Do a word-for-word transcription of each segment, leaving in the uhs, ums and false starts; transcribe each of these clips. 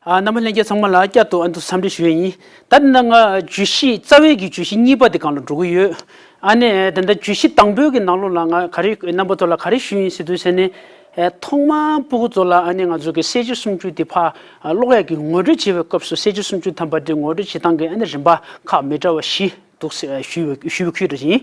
ཨ། རྣམ་པ་ལྷན་རྒྱས་ཚང་མ་ལ་བསྐྱར་དུ་ཨ་འདུག་འཚམས་འདྲི་ཞུ་ཡས་ཡིན། ད་ནི་ང་བརྗོད་གཞི་རྩ་བའི་གི་བརྗོད་གཞི་གཉིས་པ་དེ་སྒང་ལ་འགྲོ་གི་ཡོད། ཨ་ནི་ད་ལྟ་བརྗོད་གཞི་དང་པོའི་གི་ནང་ལོགས་ལ་ང་ག་རེ་རྣམ་པ་ཚོ་ལ་ག་རེ་ཞུ་ཡིན་ཟེར་དུས་ཟེར་ནས། ཨེ། ཐོག་མར་སྤུ་གུ་ཚོ་ལ་ཨ་ནི་ང་ཚོ་གི་གསལ་བྱེད་སུམ་ཅུ་དེ་ཕར་ཀློག་ཡས་ཀྱི་ངོ་སྤྲོད་བྱེད་པའི་སྐབས་སུ་གསལ་བྱེད་སུམ་ཅུ་ཐམ་པ་དེ་ངོ་སྤྲོད་བྱེད་སྟངས་ཀྱི་ཨ་ནི་རིམ་པ་ཁག་མི་འདྲ་བ་བཞི་འདུག་ཟེར་ཞུས་པའི་ཞུས་པའི་ཁུལ་དུ་ཡིན།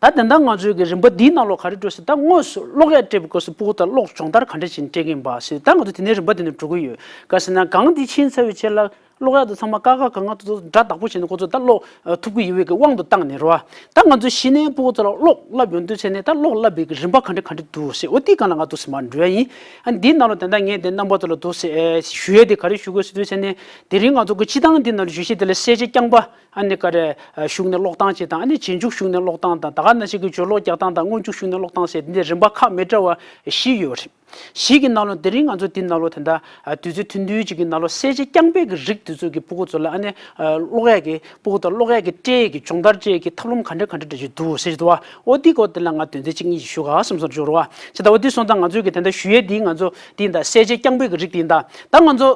ད་དེ་འདྲ་ང་ཚོའི་གི་རིམ་པ་འདིའི་ནང་ལོགས་ག་རེ་འགྲོ་ཟེར། ད་དངོས་སུ་ཀློག་ཡས་སྤྲད་པའི་སྐབས་སུ་སྤུ་གུ་དང་ཀློག་སྦྱོང་བརྡར་ག་འདྲ་ཞིག་སྤྲད་ཀྱིན་པ་ཟེར། ད་ང་ཚོ་དེ་ནས་རིམ་པ་དེ་ནས་འགྲོ་གི་ཡོད། ག་ཟེར་ན་གང་དེ་ཕྱིན་ཚར་བའི་རྗེས་ལ་ཀློག་ཡས་དེ་ཚང་མ་ཀ་ཁ་ག་ང་དེ་ཚོ་སྒྲ་བདག་པོ་བྱས་ནས་ཁོ་ཚོ་ད་ཀློག་ཐུབ་ཀྱི་ཡོད་པའི་གི་དབང་དུ་བཏང་ནས་རེད་བ། ད་ང་ཚོ་གཞི་ནས་སྤུ་གུ་ཚོ་ལ་ཀློག་བསླབ་ཡོང་དུས་ཚེ་ནས་ད་ཀློག་བསླབ་པའི་གི་རིམ་པ་ག་འདྲ་ག་འདྲ་འདུག་ཟེར། འོ་དེའི་སྒང་ལ་ང་འདུག་སེ་མར་འགྲོ་ཡ་ཡིན། ཨ། འདིའི་ནང་ལོགས་དེ་འདྲ་ངས་དེ་རྣམ་པ་ཚོ་ལ་འདུག་སེ་ཞུ་ཡས་དེ་ག་རེ་ཞུ་དགོས་ཟེར་དུས་ཚེ་ནས། དེ་རིང་ང་ཚོ་གི་སྤྱི་བཏང་འདི་ནང་ལ་བརྗོད་གཞི་དེ་ལ་གསལ་བྱེད་རྐྱང་པ། ཨ་ནི་ག་རེ་གཞུག་ནས་ཀློག་སྟངས་བྱེད་སྟངས། ཨ་ནི་རྗེས་འཇུག་གཞུག་ནས་ཀློག་སྟངས་དང་། ད་ག་ནང་བཞིན་གྱི་སྦྱོར་ཀློག་རྒྱག་སྟངས་དང་། སྔོན་འཇུག་གཞུག་ནས་ཀློག་སྟངས་ཟེར་འདི་རིམ་པ་ཁག་མི་འདྲ་བ་བཞི་ཡོད་རེད། བཞི་གི་ནང་ལོགས་དེ་རིང་ང་ཚོ་འདི་ནང་ལོགས་དེ་འདྲ་དུས་ཚོད་ཐུང་ཐུང་ཅིག་གི་ནང་ལོགས་གསལ་བྱེད་རྐྱང་པའི་གི་རིགས་དེ་ཚོ་གི་སྤུ་གུ་ཚོ་ལ་ཨ་ནི་ཀློག་ཡས་ཀྱི་སྤུ་གུ་དང་ཀློག་ཡས་ཀྱི་སྤྲད་ཡས་ཀྱི་སྦྱོང་བརྡར་སྤྲད་ཡས་ཀྱི་ཐབས་ལམ་ག་འདྲ་ག་འདྲ་འདྲ་ཞིག་འདུག་ཟེར་གྱི་འདུག་བ། འོ་འདི་སྐོར་དེ་ལ་ང་དོན་ཚན་གཅིག་གཉིས་ཞིག་ཞུ་ག་བསམ་སོང་འགྲོ་རུ་བ། བྱས་ད་འོ་འདི་སོང་ཙང་ང་ཚོའི་གི་དེ་འདྲ་ཞུ་ཡས་འདི་ང་ཚོ་འདི་ད་གསལ་བྱེད་རྐྱང་པའི་གི་རིགས་འདི་ད། ད་ང་ཚོ་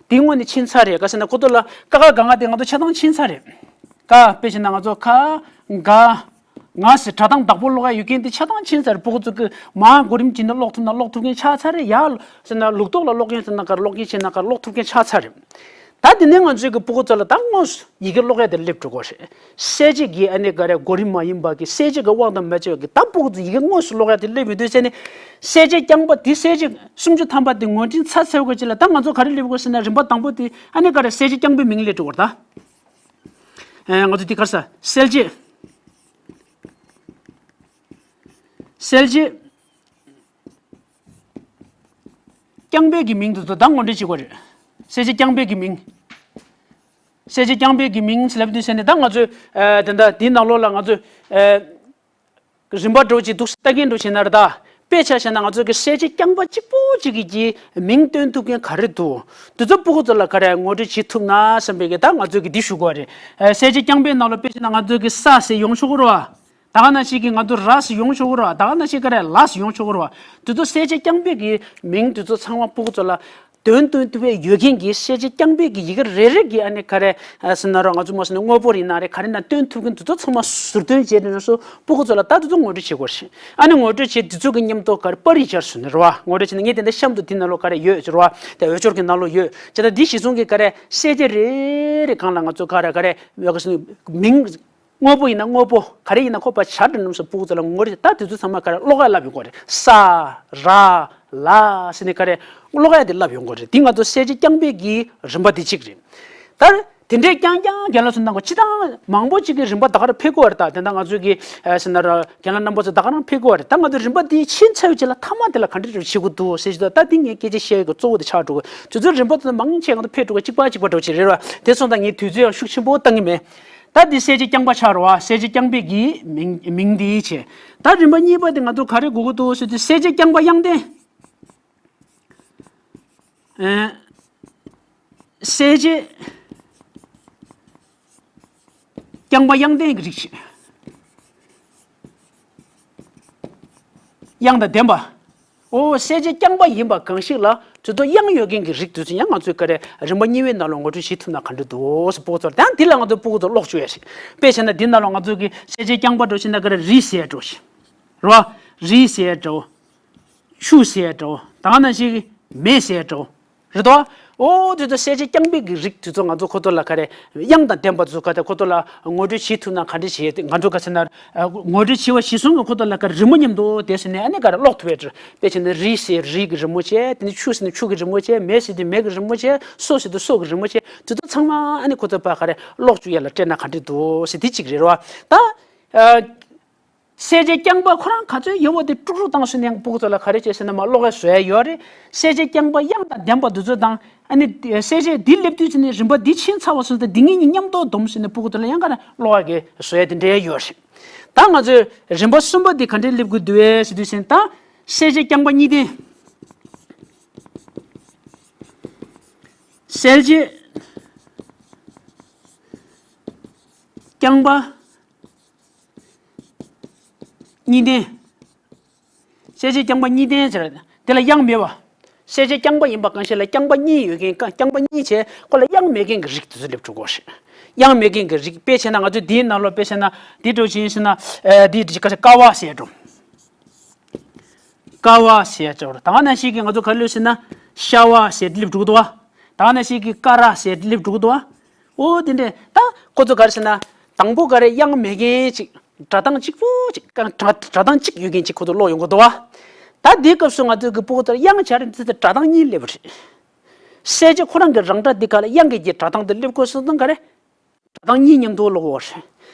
འདི་དངོས་ནས་ཕྱིན་ཚར་རེད། ག་ཟེར་ན་ཁོ་ཚོ་ལ་ཀ་ཁ་ག་ང་དེ་ང་ཚོ་ཆ་ཚང་ཕྱིན་ཚར་རེད། ཀ་དཔེ་བྱས་ན་ང་ཚོ་ཁ་ག་ང་ཟེར་སྒྲ་གདངས་བདག་པོ་ཀློག་ཡ་ཡོད་མཁན་དེ་ཆ་ཚང་ཕྱིན་ཚར་རེད། སྤུ་གུ་ཚོ་གི་མར་གོ་རིམ་བྱས་ནས་ཀློག་ཐུབ་ན་ཀློག་ཐུབ་མཁན་ཆགས་ཚར་རེད། ཡར་ཟེར་ན་ལུགས་ལྡོག་ལ་ཀློག་མཁན་ཟེར་ན་ག་རེ་ཀློག་མཁན་བྱས་ན་ག་རེ་ཀློག་ཐུབ་མཁན་ཆགས་ཚར་རེད། ད་དེ་ནས་ང་ཚོའི་གི་སྤུ་གུ་ཚོ་ལ་ད་དངོས་སུ་ཡི་གེ་ཀློག་ཡ་དེ་སླེབས་འགྲོ་གི་རེད། གསལ་བྱེད་ཀྱི་ཨ་ནི་ག་རེ་གོ་རིམ་མ་ཡིན་པ་གི་གསལ་བྱེད་ཀྱི་དབང་དུ་མ་བྱས་པ་གི་ད་སྤུ་གུ་ཚོ་ཡི་གེ་དངོས་སུ་ཀློག་ཡ་དེ་སླེབས་ཡོང་དུས་ཚེ་ནས་གསལ་བྱེད་རྐྱང་པ་དེ་གསལ་བྱེད་སུམ་ཅུ་ཐམ་པ་དེ་ངོས་འཛིན་ཚར་ཚར་བའི་རྗེས་ལ་ད་ང་ཚོ་ག་རེ་སླེབས་དགོས་ཟེར་ན་རིམ་པ་དང་པོ་དེ་ཨ་ནི་ག་རེ་གསལ་བྱེད་རྐྱང་པའི་མིང་སླེབས་འགྲོ་གི་རེད་ད། ཨེ། ང་ཚོ་འདི་ག་རེ་ཟེར། གསལ་བྱེད། གསལ་བྱེད་རྐྱང་པའི་གི་མིང་དེ་ཚོ་ད་ངོ་སྤྲོད་བྱེད་དགོས་རེད། གསལ་བྱེད་རྐྱང་པའི་གི་མིང་། གསལ་བྱེད་རྐྱང་པའི་གི་མིང་ལབ་དུས་ཟེར་ནས་ད་ང་ཚོས་ཨ་དེ་འདྲ་འདིའི་ནང་ལོགས་ལ་ང་ཚོས་ཨ་རིམ་པ་འགྲོ་ཅིག་འདུག་ལྟ་མཁན་འགྲོ་བྱེད་ན་རེད་ད། དཔེ་ཆ་བཞག་ན་ང་ཚོ་གི་གསལ་བྱེད་རྐྱང་པ་གཅིག་པོ་གཅིག་གི་གི་མིང་སྟོན་ཐུབ་མཁན་ག་རེ་འདུག་དེ་ཚོ་སྤུ་གུ་ཚོ་ལ་ག་རེ་ངོ་སྤྲོད་བྱེད་ཐུབ་ན་བསམ་པའི་གི་ད་ང་ཚོ་གི་འདི་ཞུ་དགོས་རེད། ཨ་གསལ་བྱེད་རྐྱང་པའི་ནང་ལ་དཔེ་བཞག་ན་ང་ཚོ་གི་ས་ཟེར་ཡོང་ཆོག་གི་རེད་བ། ད་ག་ནང་བཞིན་གི་ང་ཚོ་ར་ཟེར་ཡོང་ཆོག་གི་རེད་བ། ད་ག་ནང་བཞིན་ག་རེ་ལ་ཟེར་ཡོང་ཆོག་གི་རེད་བ། དེ་ཚོ་གསལ་བྱེད་རྐྱང་པའི་གི་མིང་དེ་ཚོ་ཚང་མ་སྤུ་གུ་ཚོ་ལ་དོན་སྟོན་ཐུབ་པའི་ཡོད་མཁན་གྱི་གསལ་བྱེད་རྐྱང་པའི་གི་ཡི་གེ་རེ་རེ་གི་ཨ་ནི་ག་རེ་ཟེར་ན་ར་ང་ཚོ་མ་ཟེར་ན་དངོས་པོ་ཡིན་ན་རེད། ག་རེ་ན་སྟོན་ཐུབ་མཁན་དེ་ཚོ་ཚང་མ་ཟུར་འདོན་བྱས་ནས་སོ་སྤུ་གུ་ཚོ་ལ་ད་དེ་ཚོ་ངོ་སྤྲོད་བྱེད་དགོས་ཤིང་། ཨ་ནི་ངོ་སྤྲོད་བྱས་དེ་ཚོ་གི་མཉམ་དུ་ག་རེ་པར་རིས་སྦྱར་ཟེར་ནས་རེད་བ། ངོ་སྤྲོད་བྱས་ནས་ངས་དེ་འདྲ་གཤམ་དུ་དེ་ནང་ལོགས་ག་རེ་ཡོད་ཟེར་བ། དེ་འོས་སྦྱོར་གྱི་ནང་ལོགས་ཡོད་ཅེ། ད་འདི་གཞི་བཟུང་གི་ག་རེ་གསལ་བྱེད་རེ་རེ་སྒང་ལ་ང་ཚོ་ག་རེ་ག་རེ་ཡོད་ག་ཟེར་ན་མིང་དངོས་པོ་ཡིན་ན་དངོས་པོ། ག་རེ་ཡིན་ན་ཁོ་པ་བྱ་འདྲ་ནམ་སོ་སྤུ་གུ་ཚོ་ལ་ངོ་རེ་ད་དེ་ཚོ་ཚང་མ་ག་རེ་ཀློག་ཡ་བསླབ་ཡོང་གི་རེད། ས་ར་ལ་ཟེར་ནས་ག་རེ་ཀློག་ཡ་དེ་བསླབ་ཡོང་གི་རེད། དེ་ང་ཚོ་གསལ་བྱེད་རྐྱང་པའི་གི་རིམ་པ་དེ་གཅིག་རེད། ད་དེ་འདྲའི་རྐྱང་རྐྱང་རྒན་ལགས་ཚོ་གནང་གོ་སྤྱི་བཏང་མང་པོ་གཅིག་གི་རིམ་པ་ད་ག་རེ་ཕེབས་ཀྱི་ཡོད་རེད། ད་དེ་འདྲ་ང་ཚོའི་གི་ཟེར་ན་ར་རྒན་ལགས་རྣམ་པ་ཚོ་ད་ག་རང་ཕེབས་ཀྱི་ཡོད་རེད། ད་ང་ཚོ་རིམ་པ་དེ་ཕྱིན་ཚར་བའི་རྗེས་ལ་མཐའ་མ་དེ་ལ་ག་འདྲ་རེ་བྱེད་དགོས་འདུག་ཟེར་གྱི་འདུག་ད་དེ་ངས་སྐད་ཆ་བཤད་ཡོད་གི་གཙོ་བོ་དེ་ཆགས་འགྲོ་གི། དུས་ཚོད་རིམ་པ་དེ་མང་ཆེ་གང་དུ་ཕེབས་འགྲོ་གི་གཅིག་པ་གཅིག་པ་འགྲོ་གི་རེད་བ། དེ་སོང་ཙང་ངས་དུས་ཚོད་ཡང་ཤུགས་ཆེན་པོ་བཏང་གི་མེད། ད་འདི་གསལ་བྱེད་རྐྱང་པ་ཆགས་རེད་བ། གསལ་བྱེད་རྐྱང་པའི་གི་མིང་མིང་འདི་བྱས། ད་རིམ་པ་གཉིས་པ་དེ་ང་ཚོ་ག་རེ་དགོས་ཀྱི་འདུག་ཟེར་དུས་གསལ་བྱེད་རྐྱང་པ་དབྱངས་ལྡན། ཨེ། གསལ་བྱེད་རྐྱང་པ་དབྱངས་ལྡན་གྱི་རིགས་ཤིག་དབྱངས་དང་ལྡན་པ། ཨོ་གསལ་བྱེད་རྐྱང་པ་ཡིན་པ་གང་ཞིག་ལ་དེ་ཚོ་དབྱངས་ཡོད་མཁན་གྱི་རིགས་དེ་ཚོ་ཡང་ང་ཚོས་ག་རེ་རིམ་པ་གཉིས་པའི་ནང་ལ་ངོ་སྤྲོད་བྱེད་ཐུབ་ན་ག་འདྲ་འདུག་ཟེར་སྤུ་གུ་ཚོར། ད་འདི་ལ་ང་ཚོས་སྤུ་གུ་ཚོར་ཀློག་བཅུག་ཡ་ཞིག་དཔེ་བྱས་ན་འདི་ནང་ལ་ང་ཚོས་ཀྱི་གསལ་བྱེད་རྐྱང་པ་འགྲོ་ཕྱིན་ན་ག་རེ་རི་ཟེར་འགྲོ་ཞིག་རེད་བ། རི་ཟེར་འགྲོ། ཆུ་ཟེར་འགྲོ། ད་ག་ནང་བཞིན་མེ་ཟེར་འགྲོ། རེད་དོ། ཨོ་དེ་ཚོ་གསལ་བྱེད་རྐྱང་པའི་གི་རིགས་དེ་ཚོ་ང་ཚོ་ཁོ་ཚོ་ལ་ག་རེ་དབྱངས་དང་ལྡན་པ་ཚོ་ག་དེ་ཁོ་ཚོ་ལ་ངོ་སྤྲོད་བྱེད་ཐུབ་ན་ག་འདྲ་བྱེད་དེ་ང་ཚོ་ག་ཚོད་ན་ངོ་སྤྲོད་བྱེད་པ་གཞི་བཟུང་གི་ཁོ་ཚོ་ལ་ག་རེ་རི་མོ་མཉམ་དུ་དེ་ཟེར་ནས་ཨ་ནི་ག་རེ་ཀློག་ཐུབ་ཡ་དེ་རེད། དཔེ་བྱས་ན་རི་ཟེར་རི་གི་རི་མོ་བྱས། དེ་ནས་ཆུ་ཟེར་ན་ཆུ་གི་རི་མོ་བྱས། མེ་ཟེར་དུས་མེ་གི་རི་མོ་བྱས། སོ་ཟེར་དུས་སོ་གི་རི་མོ་བྱས། དེ་ཚོ་ཚང་མ་ཨ་ནི་ཁོ་ཚོ་ཕར་ག་རེ་ཀློག་བཅུག་ཡ་ལ་སྤྲད་ན་ག་འདྲ་འདུག་ཟེར་དེ་གཅིག་རེད་རོ། ད་ཨ། གསལ་བྱེད་རྐྱང་པ་ཁོ་རང་ག་ཚོད་ཡོད་པ་དེ་དཀྲུག་དཀྲུག་བཏང་སོང་ནས་སྤུ་གུ་ཚོ་ལ་ག་རེ་བྱས་ཟེར་ན་མར་ཀློག་ཡ་བཟོ་ཡ་ཡོད་རེད། གསལ་བྱེད་རྐྱང་པ་དབྱངས་དང་ལྡན་པ་འདི་ཚོ་དང་ཨ་ནི་གསལ་བྱེད་འདི་སླེབས་དུས་ཙམ་ནས་རིམ་པ་འདི་ཕྱིན་ཚར་བ་སོང་ཙང་འདི་གཉིས་གཉིས་མཉམ་དུ་བསྡོམས་ཟེར་ནས་སྤུ་གུ་ཚོ་ལ་ཡང་ག་རེ་ཀློག་ཡ་གི་བཟོ་ཡ་དེ་འདྲ་ཡོད་རེད། ད་ང་ཚོས་རིམ་པ་གསུམ་པ་འདི་ག་འདྲས་སླེབས་དགོས་འདུག་ཟེར་དུས་ཙམ་ད་གསལ་བྱེད་རྐྱང་པ་གཉིས་ལྡན། གསལ་བྱེད་རྐྱང་པ། གཉིས་ལྡན། གསལ་བྱེད་རྐྱང་པ་གཉིས་ལྡན་ཟེར། དེ་ལ་དབྱངས་མེད་པ། གསལ་བྱེད་རྐྱང་པ་ཡིན་པ་གང་ཞིག་ལ་རྐྱང་པ་གཉིས་ཡོད་མཁན་རྐྱང་པ་གཉིས་བྱས་ཁོ་ལ་དབྱངས་མེད་མཁན་གྱི་རིགས་དེ་ཚོ་སླེབས་འགྲོ་གི་རེད། དབྱངས་མེད་མཁན་གྱི་རིགས་དཔེ་བྱས་ན་ང་ཚོས་འདིའི་ནང་ལོགས་དཔེ་བྱས་ན་འདི་འདྲ་བྱས་ན་ཨ་འདི་འདྲ་ཅིག་ཀ་ས་ཀ་བ་ཟེར་འགྲོ། ཀ་བ་ཟེར་འགྲོ། ད་ག་ནང་བཞིན་གྱི་ང་ཚོ་ག་རེ་སླེབས་ཟེར་ན་ཤ་བ་ཟེར་འདི་སླེབས་འགྲོ་གི་འདུག་བ། ད་ག་ནང་བཞིན་གྱི་ཀ་ར་ཟེར་འདི་སླེབས་འགྲོ་གི་འདུག་བ། ཨོ་དེ་འདྲས་ད་ཁོ་ཚོ་ག་རེ་ཟེར་ན་དང་པོ་ག་རེ་དབྱངས་མེད་མཁན་ཅིག་སྒྲ་གདངས་གཅིག་པོ་ཅིག་སྒྲ་སྒྲ་གདངས་གཅིག་ཡོད་མཁན་ཅིག་ཁོ་ཚོ་ཀློག་ཡོང་གི་འདུག་བ། ད་འདིའི་སྐབས་སུ་ང་ཚོས་ཀྱི་ཕྲུ་གུ་ཚོར་དབྱངས་བྱ་རེད་འདི་ཚོ་སྒྲ་གདངས་གཉིས་སླེབས་པ་རེད། གསལ་བྱེད་ཁོ་རང་གི་རང་སྒྲ་འདི་ག་ལ་དབྱངས་ཀྱི་གི་སྒྲ་གདངས་འདི་སླེབས་དགོས་སོང་ཙང་ག་རེ། སྒྲ་གདངས་གཉིས་མཉམ་དུ་ཀློག་དགོས་རེད།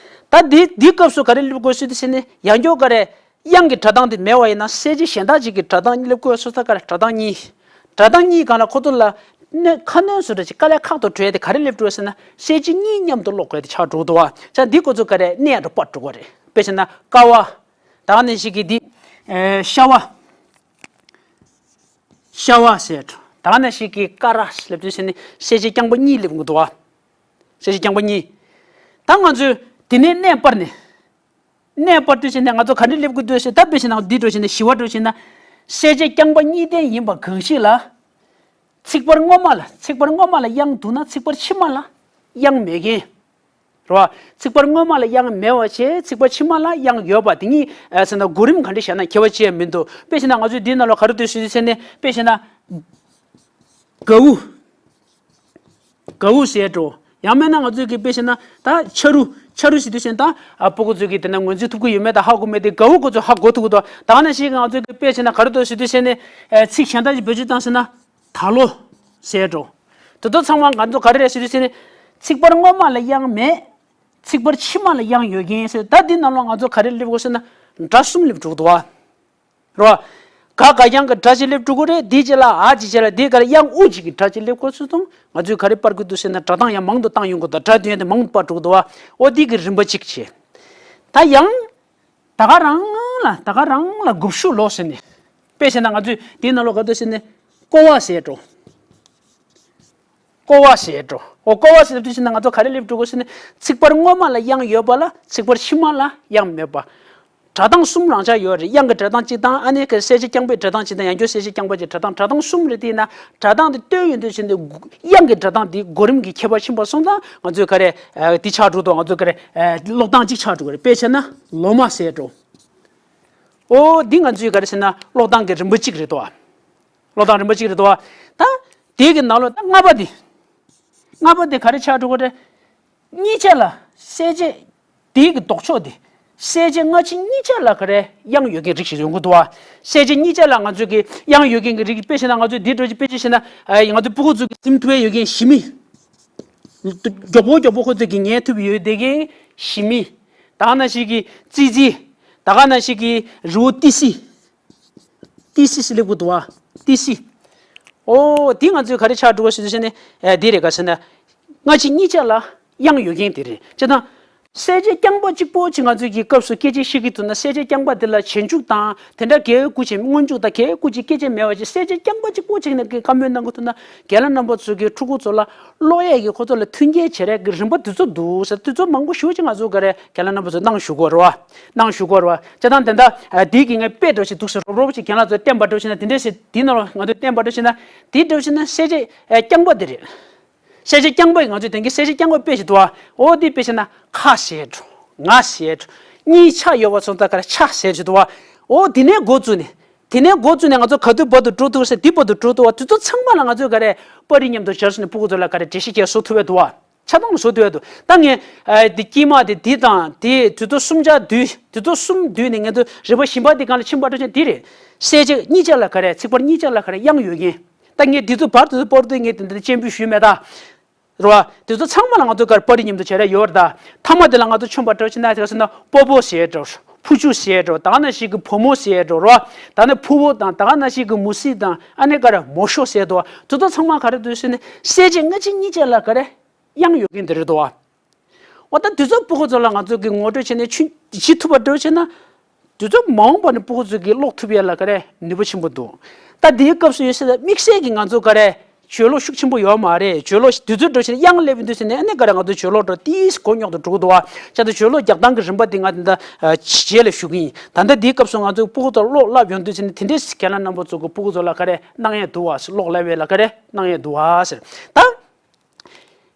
ད་འདི་འདིའི་སྐབས་སུ་ག་རེ་སླེབས་དགོས་སུ་དེ་ཟེར་ནས་ཡང་སྐྱོ་ག་རེ། དབྱངས་ཀྱི་སྒྲ་གདངས་དེ་མེད་པ་ཡིན་ན་གསལ་བྱེད་གཞན་དག་ཅིག་གི་སྒྲ་གདངས་སླེབས་དགོས་སུ་ད་ག་རེ་སྒྲ་གདངས་གཉིས། སྒྲ་གདངས་གཉིས་སྒང་ལ་ཁོ་ཚོ་ལ་གནོད་ཁ་གནོན་སུ་འདྲ་ཅིག་དཀའ་ལས་ཁག་ཏུ་གྲོལ་ཏེ་ག་རེ་སླེབས་འགྲོ་ཟེར་ན་གསལ་བྱེད་གཉིས་མཉམ་དུ་ཀློག་དགོས་དེ་ཆགས་འགྲོ་གི་འདུག་བ། ཆ་འདི་ཁོ་ཚོ་ག་རེ་གནས་ཡག་འགྲོ་པར་འགྲོ་གི་རེད། དཔེ་བྱས་ན་ཀ་བ། ད་ག་ནང་བཞིན་གྱི་འདི། ཨེ་ཤ་བ། ཤ་བ་ཟེར་འགྲོ། ད་ག་ནང་བཞིན་གྱི་ཀ་ར་སླེབས་དུས་ཟེར་ནས་གསལ་བྱེད་རྐྱང་པ་གཉིས་སླེབས་འགྲོ་གི་འདུག་བ། གསལ་བྱེད་རྐྱང་པ་གཉིས། ད་ང་ཚོས་དེ་ནས་གནས་སྤར་ནས། གནས་སྤར་དུས་ཟེར་ནས་ང་ཚོ་ག་འདྲ་སླེབས་དགོས་འདུག་ཟེར་ད་དཔེ་བྱས་ན་འདི་འགྲོ་བྱས་ནས་ཞི་བ་འགྲོ་བྱས་ན། གསལ་བྱེད་རྐྱང་པ་གཉིས་ལྡན་ཡིན་པ་གང་ཞིག་ལ། ཚིག་པར་སྔོན་མ་ལ་ཚིག་པར་སྔོན་མ་ལ་དབྱངས་འདུག་ན་ཚིག་པར་ཕྱི་མ་ལ་དབྱངས་མེད་མཁན། རེད་བ། ཚིག་པར་སྔོན་མ་ལ་དབྱངས་མེད་པ་བྱས་ཚིག་པར་ཕྱི་མ་ལ་དབྱངས་ཡོད་པ་དེ་གཉིས་ཨ་ཟེར་ན་གོ་རིམ་ག་འདྲ་བཞག་ན་ཁྱད་པར་ཅི་ཡང་མི་འདུག་དཔེ་བྱས་ན་ང་ཚོས་འདིའི་ནང་ལ་ག་རེ་འདུག་ཞུ་དུས་ཟེར་ནས་དཔེ་བྱས་ན། གའུ། གའུ་ཟེར་འགྲོ། ཡང་མིན་ན་ང་ཚོས་ཀྱི་དཔེ་བྱས་ན་ད་ཆ་རུ་ཆ་རུ་ཟེར་དུས་ཟེར་ན་ད་ཨ་སྤུ་གུ་ཚོས་ཀྱི་དེ་ན་ངོས་འཛིན་ཐུབ་ཀྱི་ཡོད་མེད་ད་ཧ་གོ་མེད་དེ་གའུ་ཁོ་ཚོས་ཧ་གོ་ཐུབ་ཀྱི་འདུག་ད་ག་ནང་བཞིན་ང་ཚོས་ཀྱི་དཔེ་བྱས་ན་ག་རེ་འདུག་ཟེར་དུས་ཟེར་ནས་ཨ་ཚིག་གཞན་དག་ཅིག་བེད་སྤྱོད་བཏང་ཟེར་ན། ད་ལོ། ཟེར་འགྲོ། དེ་ཚོ་ཚང་མ་ང་ཚོ་ག་རེ་རེད་ཟེར་དུས་ཟེར་ནས། ཚིག་པར་སྔོན་མ་ལ་དབྱངས་མེད། ཚིག་པར་ཕྱི་མ་ལ་དབྱངས་ཡོད་མཁན་ཟེར་ད་འདི་ནང་ལོགས་ང་ཚོ་ག་རེ་སླེབས་དགོས་ཟེར་ན། སྒྲ་གསུམ་སླེབས་འགྲོ་གི་འདུག་བ། རོ། ག་ག་རྐྱང་གི་སྒྲ་གཅིག་སླེབས་འགྲོ་གི་རེད་འདི་གཅིག་ལ་ཨ་གཅིག་གཅིག་ལ་འདི་ག་ལ་དབྱངས་ཨུ་གཅིག་གི་སྒྲ་གཅིག་སླེབས་དགོས་ཚུལ་དང་ང་ཚོས་ག་རེ་སྤར་དགོས་འདུག་ཟེར་ན་སྒྲ་གདངས་ཡང་མང་དུ་བཏང་ཡོང་གི་འདུག་སྒྲ་དོན་དེ་མང་དུ་སྤར་འགྲོ་གི་འདུག་བ། ཨོ་འདི་གི་རིམ་པ་གཅིག་བྱས། ད་ཡང་། ད་ག་རང་ལ་ད་ག་རང་ལ་དགོངས་ཞུ་ལོག་ཟེར་ནས། དཔེ་བྱས་ན་ང་ཚོས་དེའི་ནང་ལོགས་ག་དུས་ཟེར་ནས་ཀོ་བ་ཟེར་འགྲོ། ཀོ་བ་ཟེར་འགྲོ། འོ་ཀོ་བ་ཟེར་དུས་ཟེར་ན་ང་ཚོ་ག་རེ་སླེབས་འགྲོ་གི་ཟེར་ནས་ཚིག་པར་སྔོན་མ་ལ་དབྱངས་ཡོད་པ་ལ་ཚིག་པར་ཕྱི་མ་ལ་དབྱངས་མེད་པ། སྒྲ་གདངས་གསུམ་རང་ཆ་ཡོད་རེད། དབྱངས་ཀྱི་སྒྲ་གདངས་གཅིག་དང་ཨ་ནེ་གི་གསལ་བྱེད་རྐྱང་པའི་སྒྲ་གདངས་གཅིག་དང་ཡང་བསྐྱར་གསལ་བྱེད་རྐྱང་པ་གཅིག་སྒྲ་གདངས་སྒྲ་གདངས་གསུམ་རེད་དེ་ན་སྒྲ་གདངས་དེ་བཏོན་ཡོང་དུས་ཟེར་ནས་དབྱངས་ཀྱི་སྒྲ་གདངས་དེ་གོ་རིམ་གྱི་ཁྱད་པར་ཕྱིན་པ་སོང་ཙང་ང་ཚོས་ག་རེ་དེ་ཆགས་འགྲོ་འདུག་ང་ཚོས་ག་རེ་ཀློག་སྟངས་གཅིག་ཆགས་འགྲོ་གི་རེད། དཔེ་བྱས་ན་ལོ་མ་ཟེར་འགྲོ། ཨོ་འདི་ང་ཚོས་ག་རེ་ཟེར་ན་ཀློག་སྟངས་ཀྱི་རིམ་པ་གཅིག་རེད་དོ། ཀློག་སྟངས་རིམ་པ་གཅིག་རེད་དོ། ད་དེ་གི་ནང་ལོགས་ད་ལྔ་པ་དེ། ལྔ་པ་དེ་ག་རེ་ཆགས་འགྲོ་གི་རེད། གཉིས་ཆ་ལ་གསལ་བྱེད་དེ་གི་ལྡོག་ཕྱོགས་དེ། གསལ་བྱེད་སྔ་ཕྱི་གཉིས་ཆ་ལ་ག་རེ་དབྱངས་ཡོད་མཁན་རིགས་ཤིག་ཡོང་གི་འདུག་བ། གསལ་བྱེད་གཉིས་ཆ་ལ་ང་ཚོས་ཀྱི་དབྱངས་ཡོད་མཁན་གྱི་རིགས་དཔེ་བྱས་ན་ང་ཚོས་འདི་འདྲ་ཅིག་དཔེ་ཅིག་བྱས་ན་ང་ཚོའི་སྤུ་གུ་ཚོ་གི་སིམ་ཐུབ་ཡས་ཡོད་མཁན་ཞི་མི། མགྱོགས་པོ་མགྱོགས་པོ་ཁོ་ཚོས་ཀྱི་ཉན་ཐུབ་ཡོད་བསྡད་མཁན་ཞི་མི། ད་ག་ནང་བཞིན་གྱི་ཙི་ཙི། ད་ག་ནང་བཞིན་གྱི་རི་བོ་ཏི་སི། ཏི་སི་སི་སླེབས་དགོས་འདུག་བ། ཏི་སི། ཨོ་དེ་ང་ཚོས་ག་རེ་ཆགས་འགྲོ་གི་ཟེར་དུས་ཟེར་ནས་ཨེ་དེ་རེད་ག་ཟེར་ན། སྔ་ཕྱི་གཉིས་ཆ་ལ་དབྱངས་ཡོད་མཁན་དེ་རེད། བྱས་ཙང་། གསལ་བྱེད་རྐྱང་པ་གཅིག་པོ་ཅིག་ང་ཚོས་ཀྱི་སྐབས་སུ་སྐད་ཆ་བཤད་ཀྱི་འདུག་ན་གསལ་བྱེད་རྐྱང་པ་དེ་ལ་རྗེས་འཇུག་དང་དེ་འདྲ་གས་སྐུ་ཅིག་སྔོན་འཇུག་དང་གས་སྐུ་ཅིག་སྐད་ཆ་མེད་པ་ཅིག་གསལ་བྱེད་རྐྱང་པ་གཅིག་པོ་ཅིག་ནས་ཀྱི་བཀའ་མོལ་གནང་གི་འདུག་ན་རྒན་ལགས་རྣམ་པ་ཚོས་ཀྱི་ཕྲུ་གུ་ཚོ་ལ་ཀློག་ཡས་ཀྱི་ཁོ་ཚོ་ལ་མཐུན་རྐྱེན་བྱེད་རེས་ཀྱི་རིམ་པ་དེ་ཚོ་འདུག་ཟེར་དེ་ཚོ་མང་པོ་ཞེ་པོ་ཅིག་ང་ཚོ་ག་རེ་རྒན་ལགས་རྣམ་པ་ཚོས་གནང་ཞུ་དགོས་རེད་བ། གནང་ཞུ་དགོས་རེད་བ། བྱས་ཙང་དེ་འདྲ་དེའི་གི་ངས་དཔེ་འདྲ་ཞིག་འདུག་ཟེར་རོབ་རོབ་ཅིག་རྒན་ལགས་ཚོས་བསྟན་པ་འདྲ་ཞིག་ན་དེ་འདྲ་ཞིག་དེའི་ནང་ལ་ང་ཚོས་བསྟན་པ་འདྲ་ཞིག་ན་དེའི་འདྲ་ཞིག་ན་གསལ་བྱེད་རྐྱང་པ་དེ་རེད། གསལ་བྱེད་རྐྱང་པ་ཡིས་ང་ཚོས་དེང་གི་གསལ་བྱེད་རྐྱང་པ་དཔེ་ཞིག་འདུག་བ། འོ་དེ་དཔེ་བྱས་ན་ཁ་ཟེར་འགྲོ། ང་ཟེར་འགྲོ། གཉིས་ཆ་ཡོད་པ་སོང་ཙང་ག་རེ་ཆ་ཟེར་ཞིག་འདུག་བ། འོ་དེ་ནས་འགོ་བཙུགས་ནས། དེ་ནས་འགོ་བཙུགས་ནས་ང་ཚོ་ག་དུས་བར་དུ་འགྲོ་ཐུབ་ཟེར་དེ་བར་དུ་འགྲོ་ཐུབ་བ་དེ་ཚོ་ཚང་མ་ལ་ང་ཚོས་ག་རེ་པར་རིས་མཉམ་དུ་སྦྱར་སོང་ནས་སྤུ་གུ་ཚོ་ལ་ག་རེ་འགྲེལ་བཤད་བྱས་བཟོ་ཐུབ་པ་འདུག་བ། ཆ་ཚང་བཟོ་ཐུབ་ཡ་འདུག་ད་ངས་ཨ་དེ་དཀྱིལ་མ་དེ་འདི་དང་དེ་དུས་ཚོད་གསུམ་ཆ་བསྡུས་དུས་ཚོད་གསུམ་བསྡུས་ནས་ངས་ཚོ་རིམ་པ་བཞི་པ་དེ་སྒང་ལ་ཕྱིན་པ་འགྲོ་ཆེན་དེ་རེད། གསལ་བྱེད་གཉིས་ཆ་ལ་ག་རེ་ཚིག་པར་གཉིས་ཆ་ལ་ག་རེ་དབྱངས་ཡོད་མཁན། ད་ངས་དེ་ཚོ་བར་དུ་པར་དུ་ངས་དེ་འདྲ་སྤྱན་འབུལ་ཞུས་མེད་ད། རེད་བ། དེ་ཚོ་ཚང་མ་ལ་ང་ཚོ་གར་པར་རིས་མཉམ་དུ་བྱེད་ར་ཡོད་རེད་ད། མཐའ་མ་དེ་ལ་ང་ཚོ་མཚོན་པ་འགྲོ་ཆེན་ན་དེ་ག་ཟེར་ན་སྤོ་བོ་ཟེར་འགྲོ། ཕུ་ཆུ་ཟེར་འགྲོ། ད་ག་ནང་བཞིན་གྱི་བུ་མོ་ཟེར་འགྲོ་རེད་བ། ད་ནི་ཕུ་བོ་དང་ད་ག་ནང་བཞིན་གྱི་མུ་སི་དང་ཨ་ནི་ག་རེ་མོ་ཤོ་ཟེར་འགྲོ་བ། དེ་ཚོ་ཚང་མ་ག་རེ་འདུག་ཟེར་ནས་གསལ་བྱེད་སྔ་ཕྱི་གཉིས་ཆ་ལ་ག་རེ། དབྱངས་ཡོད་མཁན་དེ་རེད་དོ། འོ་ད་དུས་ཚོད་སྤུ་གུ་ཚོ་ལ་ང་ཚོ་གི་ངོ་སྤྲོད་བྱས་ནས་ཆུ་བྱེད་ཐུབ་པ་འགྲོ་བྱས་ན། དུས་ཚོད་མ་འོངས་པ་ནས་སྤུ་གུ་ཚོ་གི་ཀློག་ཐུབ་ཡ་ལ་ག་རེ་ནུས་པ་ཆེན་པོ་འདུག་ད་དེའི་སྐབས་སུ་ཡོད་སྲིད་ད་དམིགས་བསལ་གྱི་ང་ཚོ་ག་རེ་ བརྗོད་ཀློག་ཤུགས་ཆེན་པོ་ཡོད་མ་རེད། བརྗོད་ཀློག་དུས་ཚོད་འགྲོ་བཞིན་དབྱངས་སླེབས་ཡོང་དུས་ཙམ་ནས་ཨ་ནི་ག་རེ་ང་ཚོ་བརྗོད་ཀློག་འགྲོ་ཏིས་མགོ་རྙོག་ཏུ་འགྲོ་གི་འདུག་བ། བྱས་ཙང་བརྗོད་ཀློག་རྒྱག་སྟངས་ཀྱི་རིམ་པ་འདི་ང་འདི་འདྲ་རྗེས་ལ་ཞུ་གི་ཡིན། ད་ལྟ་འདིའི་སྐབས་སུ་ང་ཚོས་སྤུ་གུ་ཚོར་ཀློག་བསླབ་ཡོང་དུས་ཙམ་ནས་དེ་འདྲས་རྒན་ལགས་རྣམ་པ་ཚོ་གི་སྤུ་གུ་ཚོ་ལ་ག་རེ་གནང་ཡས་འདུག་བ། ཀློག་བསླབ་པའི་ལ་ག་རེ་གནང་ཡས་འདུག་བ་ཟེར། ད་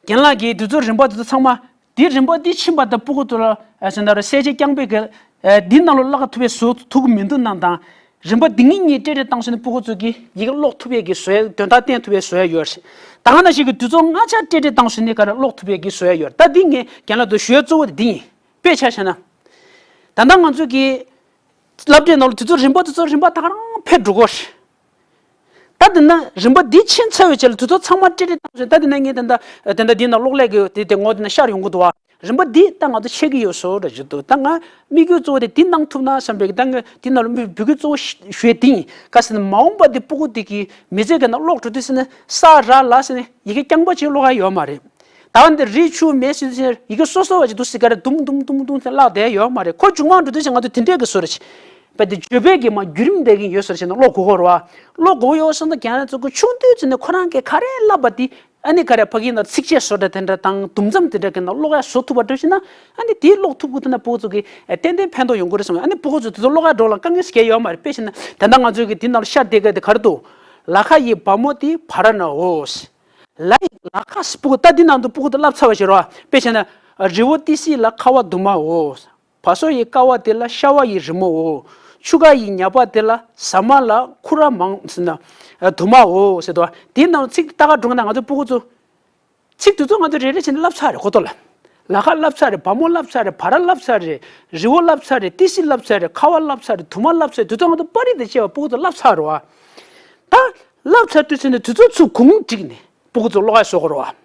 རྒན་ལགས་ཀྱིས་དུས་ཚོད་རིམ་པ་དེ་ཚོ་ཚང་མ་འདི་རིམ་པ་འདི་ཕྱིན་པ་དང་སྤུ་གུ་ཚོ་ལ་ཟེར་ན་ར་གསལ་བྱེད་རྐྱང་པའི་གི་འདི་ནང་ལོགས་བཀླག་ཐུབ་པའི་བཟོ་ཐུབ་ཀྱི་མི་འདུག་ནང་དང་། རིམ་པ་འདི་ངེད་གཉིས་སྤྲད་སྤྲད་བཏང་སོང་ན་སྤུ་གུ་ཚོ་གིས་ཡི་གེ་ཀློག་ཐུབ་ཡས་ཀྱི་བཟོ་ཡས་དོན་དག་བསྟན་ཐུབ་ཡས་བཟོ་ཡས་ཡོད་རེད། ད་ག་ནང་བཞིན་གྱི་དུས་ཚོད་ལྔ་ཆ་སྤྲད་སྤྲད་བཏང་སོང་ན་ག་རེ་ཀློག་ཐུབ་ཡས་ཀྱི་བཟོ་ཡས་ཡོད་རེད། ད་འདི་ངས་རྒན་ལགས་ཚོ་ཞུ་ཡས་གཙོ་བོ་དེ་འདི་ཡིན། དཔེ་ཆ་བཞག་ན། ད་ལྟ་ང་ཚོ་གི་སློབ་གྲྭའི་ནང་ལ་དུས་ཚོད་རིམ་པ་དེ་ཚོ་རིམ་པ་ད་ག་རང་འཕེལ་འགྲོ་གི་རེད། ད་དེ་ན་རིམ་པ་འདི་ཕྱིན་ཚར་བའི་རྗེས་ལ་དུས་ཚོད་ཚང་མ་སྤྲད་སྤྲད་བཏང་སོང་། ད་དེ་ན་ངས་དེ་འདྲ་དེ་འདྲ་འདི་ན་གློག་ཀླད་ཀྱི་དེ་དེ་ངོ་དེ་ན་ཤར་ཡོང་གི་འདུག་བ། རིམ་པ་འདི་ད་ང་ཚོ་ཆད་ཀྱི་ཡོད་བཟོ་འདྲ་ཞིག་འདུག་ད་ང་དམིགས་ཡུལ་གཙོ་བོ་དེ་འདི་གནང་ཐུབ་ན་བསམ་པའི་ད་ངས་འདི་ནང་ལ་དམིགས་འབོད་སྐུལ་གཙོ་བོ་ཞུ་ཞུ་ཡས་དེ་ཡིན། ག་ཟེར་ན་མ་འོངས་པ་འདི་སྤུ་གུ་དེ་གི་མི་ཚེ་གི་ནང་ཀློག་འགྲོ་དུས་ཟེར་ན་ས་ར་ལ་ཟེར་ནས་ཡི་གེ་རྐྱང་པ་ཅིག་ཀློག་ཡ་ཡོད་མ་རེད། ད་འདི་རི་ཆུ་མེ་ཟེར་དུས་ཡི་གེ་སོ་སོ་བ་ཅིག་འདུག་ཟེར་ག་རེ་དུམ་དུམ་དུམ་དུམ་ཟེར་བཀླགས་བསྡད་ཡོད་མ་རེད། ཁོ་མཇུག་མ་འགྲོ་དུས་ཟེར་ང་ཚོ་དེ་འདྲས་ཀྱི་བཟོ་རེད། བས་དེ་བརྗོད་པའི་གི་མ་བརྒྱུད་རིམ་བསྡད་ཀྱི་ཡོད་ཟེར་བྱས་ན་ཀློག་དགོས་ཀྱི་རེད་བ། ཀློག་དགོས་ཡོད་སོང་ཙང་རྒན་ལགས་ཚོ་གི་ཆུང་དུས་ཚོད་ནས་ཁོ་རང་གིས་ག་རེ་བསླབས་པ་དེ་ཨ་ནི་ག་རེ་ཕ་གིའི་ནང་ཚིགས་བཅད་བཟོ་འདྲ་དེ་འདྲ་དང་དུམ་མཚམས་དེ་འདྲ་གི་ནང་ཀློག་ཡ་བཟོ་ཐུབ་པ་འདྲ་བྱས་ན་ཨ་ནི་དེ་ཀློག་ཐུབ་ཀྱི་འདུག་ན་སྤུ་གུ་ཚོ་གི་ཏན་ཏན་ཕན་ཐོགས་ཡོང་གི་རེད་བསམ། ཨ་ནི་སྤུ་གུ་ཚོ་དེ་ཚོ་ཀློག་ཡ་འགྲོ་ལ་དཀའ་ངལ་ཞིག་ཡོད་མ་རེད། དཔེ་བྱས་ན་ད་ལྟ་ང་ཚོའི་གི་དེ་ནང་ལ་ཤར་བསྡད་མཁན་དེ་ག་རེ་འདུག་ལ་ཁ་ཡི་བ་མོ་དེ་བ་ར་ན་འོ། ལ་ཡི་ལ་ཁ་སྤུ་གུ་ད་འདི་ནང་དུ་སྤུ་གུ་དེ་བསླབ་ཚར་བ་ཞིག་རེད་བ། དཔེ་བྱས་ན། རི་བོ་ཏི་སེ་ལ་ཁ་བ་དུ་མའོ། བ་སོ་ཡི་ཀ་བ་དེ་ལ་ཤ་བ་ཡི་རི་མོའོ། ཆུ་ཀ་ཡི་ཉ་པ་དེ་ལ་ཟ་མ་ལ་ཁུ་ར་མང་ཟེར་ན། དུ་མའོ་ཟེར་དོ། འདི་ནང་ཚིག་ཏག་ཏག་འགྲོ་ན་ང་ཚོ་སྤུ་གུ་ཚོ། ཚིག་དེ་ཚོ་ང་ཚོ་རེ་རེ་བྱས་ནས་བསླབ་ཚར་རེད་གོ་ཐོ་ལ། ལ་ཁ་བསླབ་ཚར་རེད། བ་མོ་བསླབ་ཚར་རེད། བ་ར་བསླབ་ཚར་རེད། རི་བོ་བསླབ་ཚར་རེད། ཏི་སེ་བསླབ་ཚར་རེད། ཁ་བ་བསླབ་ཚར་རེད། དུ་མ་བསླབ་ཚར་རེད། དེ་ཚོ་ང་ཚོ་པར་རིས་དང་བཅས་པ་སྤུ་གུ་ཚོ་བསླབ་ཚར་རེད་བ། ད་བསླབ་ཚར་དུས་ཚོད་ནས་དུས་ཚོད་ཚུར་གུང་བསྒྲིགས་ནས་སྤུ་གུ་ཚོ་ཀློག་ཡ་བཟོ་དགོས་རེད་བ།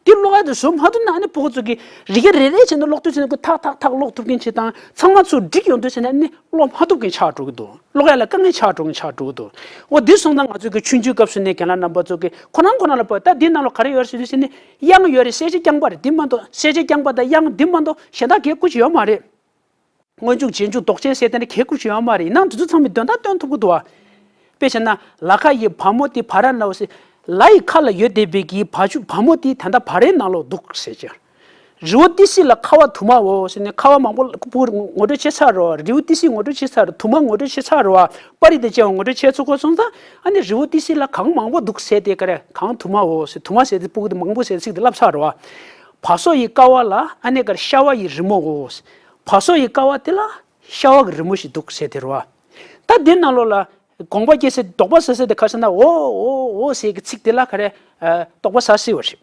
འདི་ཀློག་ཡ་དེ་བཟོ་མ་ཐུབ་ན་ཨ་ནི་སྤུ་གུ་ཚོ་གིས་རི་གེ་རེ་རེ་བྱས་ནས་ཀློག་དུས་ཚོད་ནས་ཁོ་ཐག་ཐག་ཐག་ཀློག་ཐུབ་མཁན་ཅིག་དང་ཚང་མ་ཚུར་བསྒྲིགས་ཡོང་དུས་ཚོད་ནས་ཨ་ནི་ཀློག་མ་ཐུབ་མཁན་ཆགས་འགྲོ་གི་འདུག་ཀློག་ཡ་ལ་དཀའ་ངལ་ཆགས་འགྲོ་མཁན་ཆགས་འགྲོ་གི་འདུག་འོ་འདི་སོང་ཙང་ང་ཚོ་གི་ཆུང་ཆུང་སྐབས་སུ་ནས་རྒན་ལགས་རྣམ་པ་ཚོ་གིས་ཁོ་རང་ཁོ་རང་ལ་བོད་ད་འདི་ནང་ལ་ག་རེ་ཡོད་རེད་ཟེར་དུས་ཙམ་ནས་དབྱངས་ཡོད་རེད། གསལ་བྱེད་རྐྱང་པ་རེད། འདི་མ་གཏོགས་གསལ་བྱེད་རྐྱང་པ་དང་དབྱངས་འདི་མ་གཏོགས་གཞན་དག་གས་སྐུ་ཅི་ཡོད་མ་རེད། སྔོན་འཇུག་རྗེས་འཇུག་ལྡོག་ཅན་ཟེར་དེ་འདྲ་གལ་ཁུར་ཞིག་ཡོད་མ་རེད། ཡིན་ནའང་དེ་ཚོ་ཚང་མའི་དོན་དག་སྟོན་ཐུབ་ཀྱི་འདུག་བ། དཔེ་བྱས་ན་ལ་ཁ་ཡི་བ་མོ་དེ་བ་ར་ན་འོ་ཟེར། ལ་ཡི་ཁ་ལ་ཡོད་བསྡད་པའི་གི་བ་ཆུ་བ་མོ་དེ་ད་ལྟ་བ་རའི་ནང་ལོགས་འདུག་ཟེར་ཅིང་། རི་བོ་ཏི་སེ་ལ་ཁ་བ་དུ་མའོ་ཟེར་ནས་ཁ་བ་མང་པོ་སྤུ་གུ་ངོ་སྤྲོད་བྱས་ཚར་རོ། རི་བོ་ཏི་སེ་ངོ་སྤྲོད་བྱས་ཚར་རོ། དུ་མ་ངོ་སྤྲོད་བྱས་ཚར་རོ། པར་རིས་དང་བཅས་པ་ངོ་སྤྲོད་བྱས་ཚར་གོ་སོང་ཙང་ཨ་ནི་རི་བོ་ཏི་སེ་ལ་གངས་མང་པོ་འདུག་ཟེར་དེ་ག་རེ་གངས་དུ་མའོ་ཟེར། དུ་མ་ཟེར་དེ་སྤུ་གུ་དེ་མང་པོ་ཟེར་ཚིག་དེ་བསླབ་ཚར་རོ། བ་སོ་ཡི་ཀ་བ་ལ་ཨ་ནི་ག་རེ་ཤ་བ་ཡི་རི་མོའོ། བ་སོ་ཡི་ཀ་བ་དེ་ལ་ཤ་བ་གི་རི་མོ་ཞིག་འདུག་ཟེར་དེ་རེད་བ། ད་འདི་ནང་ལོགས་ལ་དགོངས་པ་སྐྱེ་ས་དོགས་པ་ཟ་ས་དེ་ག་རེ་ཟེར་ན་འོ་འོ་འོ་ཟེར་གི་ཚིག་དེ་ལ་ག་རེ་ཨ་དོགས་པ་ཟ་སྲིད་པ་རེད།